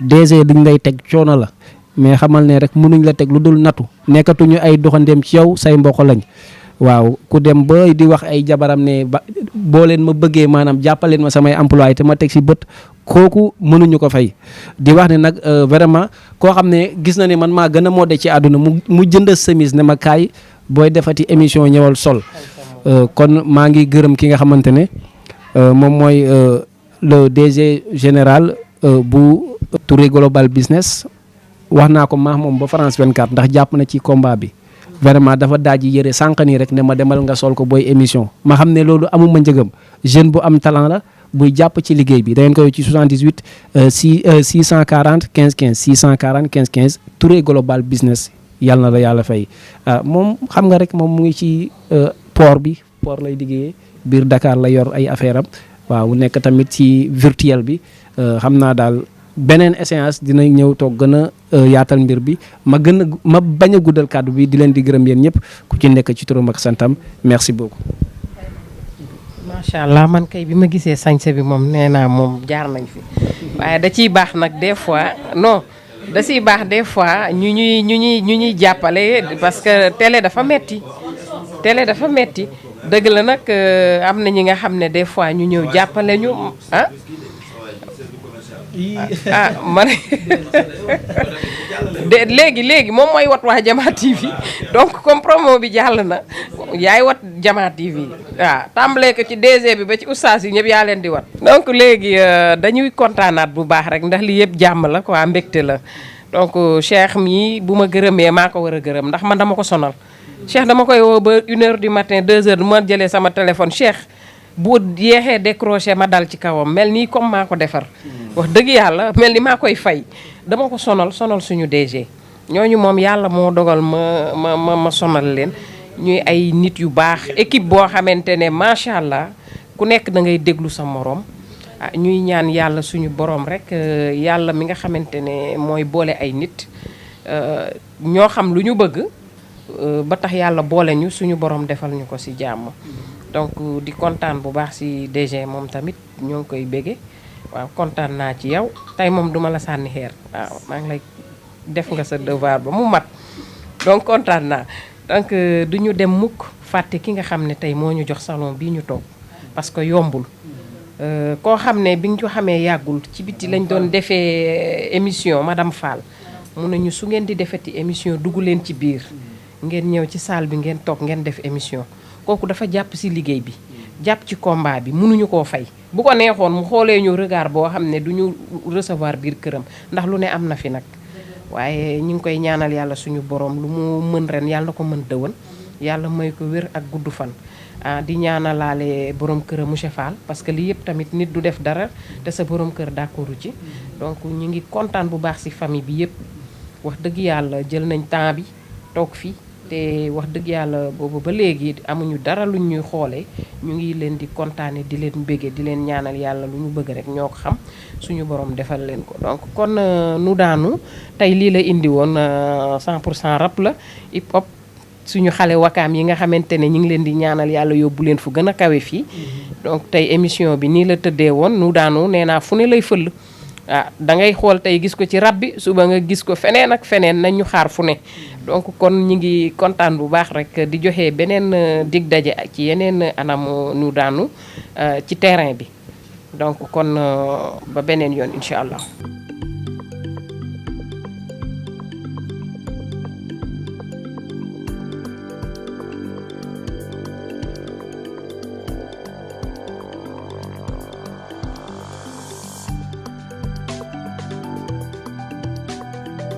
Speaker 2: DG duñ lay teg coono la mais xamal ne rek mënuñ la teg lu dul nattu nekkatuñu ay doxandeem ci yow say mbokk lañ waaw ku dem ba di wax ay jabaram ne ba boo leen ma bëggee maanaam jàppaleen ma samay employé te ma teg si bët kooku mënuñu ko fay di wax ne nag vraiment koo xam ne gis na ne man maa gën a modde ci àdduna mu jënd chemise ne ma kaay booy defati émission ñëwal sol kon maa ngi gërëm ki nga xamante ne moom mooy le DG général bu Touré Global Business wax naa ko maax moom ba France 24 ndax jàpp na ci combat bi vraiment dafa daaji yëre sànq nii rek ne ma demal nga sol ko booy émission ma xam ne loolu amuma njëgam jeune bu am talent la buy jàpp ci liggéey bi da ngeen koy ci 78 640 15 15 640 15 15 Touré Global Business yàlla na la yàlla fay moom xam nga rek moom mu ngi ci port lay liggéeyee biir Dakar la yor ay affaire am waaw nekk tamit ci virtuel bi xam naa daal beneen échéance dina ñëw toog gën a yaatal mbir bi ma bañ a guddal kàddu bi di leen di gërëm yéen ñëpp ku ci nekk ci turam ak santam merci beaucoup.
Speaker 1: macha allah man kay bi ma gisee sañse bi moom nee naa moom jaar nañ fi waaye da ciy baax nag des fois non da ciy baax des fois ñu ñuy jàppale parce que télé dafa metti dëgg la nag am na ñi nga xam ne des fois ñu ñëw jàppale ñu man léegi moom mooy wat waa Jama TV donc comme promo bi jàll na yaay wat Jama TV waaw tàmbalee ko ci DG bi ba ci oustaz yi ñëpp yaa leen di wat donc léegi dañuy kontaanaat bu baax rek ndax li yëpp jàmm la quoi mbégte la donc Cheikh mii bu ma gërëmee maa ko war a gërëm ndax man dama ko sonal Cheikh dama koy woo ba 1h du matin 2h du ma jëlee sama téléphone Cheikh bu yeexee décroché ma dal ci kawam mel nii comme maa ko defar wax dëgg yàlla mel ni maa koy fay dama ko sonal suñu DG ñooñu moom yàlla moo dogal ma sonal leen ñuy ay nit yu baax équipe boo xamante ne macha allah ku nekk da ngay déglu sa morom ñuy ñaan yàlla suñu borom rek yàlla mi nga xamante ne mooy boole ay nit ñoo xam lu ñu bëgg ba tax yàlla boole ñu suñu borom defal ñu ko ci jàmm. donc di kontaan bu baax ci DG moom tamit ñoo ngi koy bége waaw kontaan naa ci yow tey moom duma la sànni xeer waaw maa ngi lay def nga sa devoir ba mu mat donc kontaan naa donc du ñu dem mukk fàtte ki nga xam ne tey moo ñu jox salon bii ñu toog parce que yombul koo xam ne bi nga ko xamee yàggul ci biti lañ doon defee émission madame Fall mun nañu su ngeen di defeti émission dugg leen ci biir ngeen ñëw ci salle bi ngeen toog ngeen def émission kooku dafa jàpp ci liggéey bi jàpp ci combat bi mënuñu koo fay bu ko neexoon mu xoolee ñu regard boo xam ne du ñu recevoir biir këram ndax lu ne am na fi nag waaye ñu ngi koy ñaanal yàlla suñu borom lu mu mën ren yàlla na ko mën dëwan yàlla may ko wér ak gudd fan di ñaanalaale borom kër monsieur Fall parce que lii yëpp tamit nit du def dara te sa borom kër d'accordu ci donc ñu ngi kontaan bu baax ci famille bi yëpp wax dëgg yàlla jël nañ temps bi toog fii te wax dëgg yàlla boobu ba léegi amuñu dara luñ ñuy xoolee ñu ngi leen di kontaane di leen bége di leen ñaanal yàlla lu ñu bëgg rek ñoo ko xam suñu borom defal leen ko donc kon nu daanu tey lii la indi woon 100% rap la hip hop suñu xale wakaam yi nga xamante ne ñu ngi leen di ñaanal yàlla yóbbu leen fu gën a kawe fii donc tey émission bi nii la tëddee woon nu daanu nee naa fu ne lay fëll da ngay xool tey gis ko ci rab bi suba nga gis ko feneen ak feneen nañ ñu xaar fu ne donc kon ñu ngi kontaan bu baax rek di joxe beneen dig daje ci yeneen anam nu daanu ci terrain bi donc kon ba beneen yoon incha allah.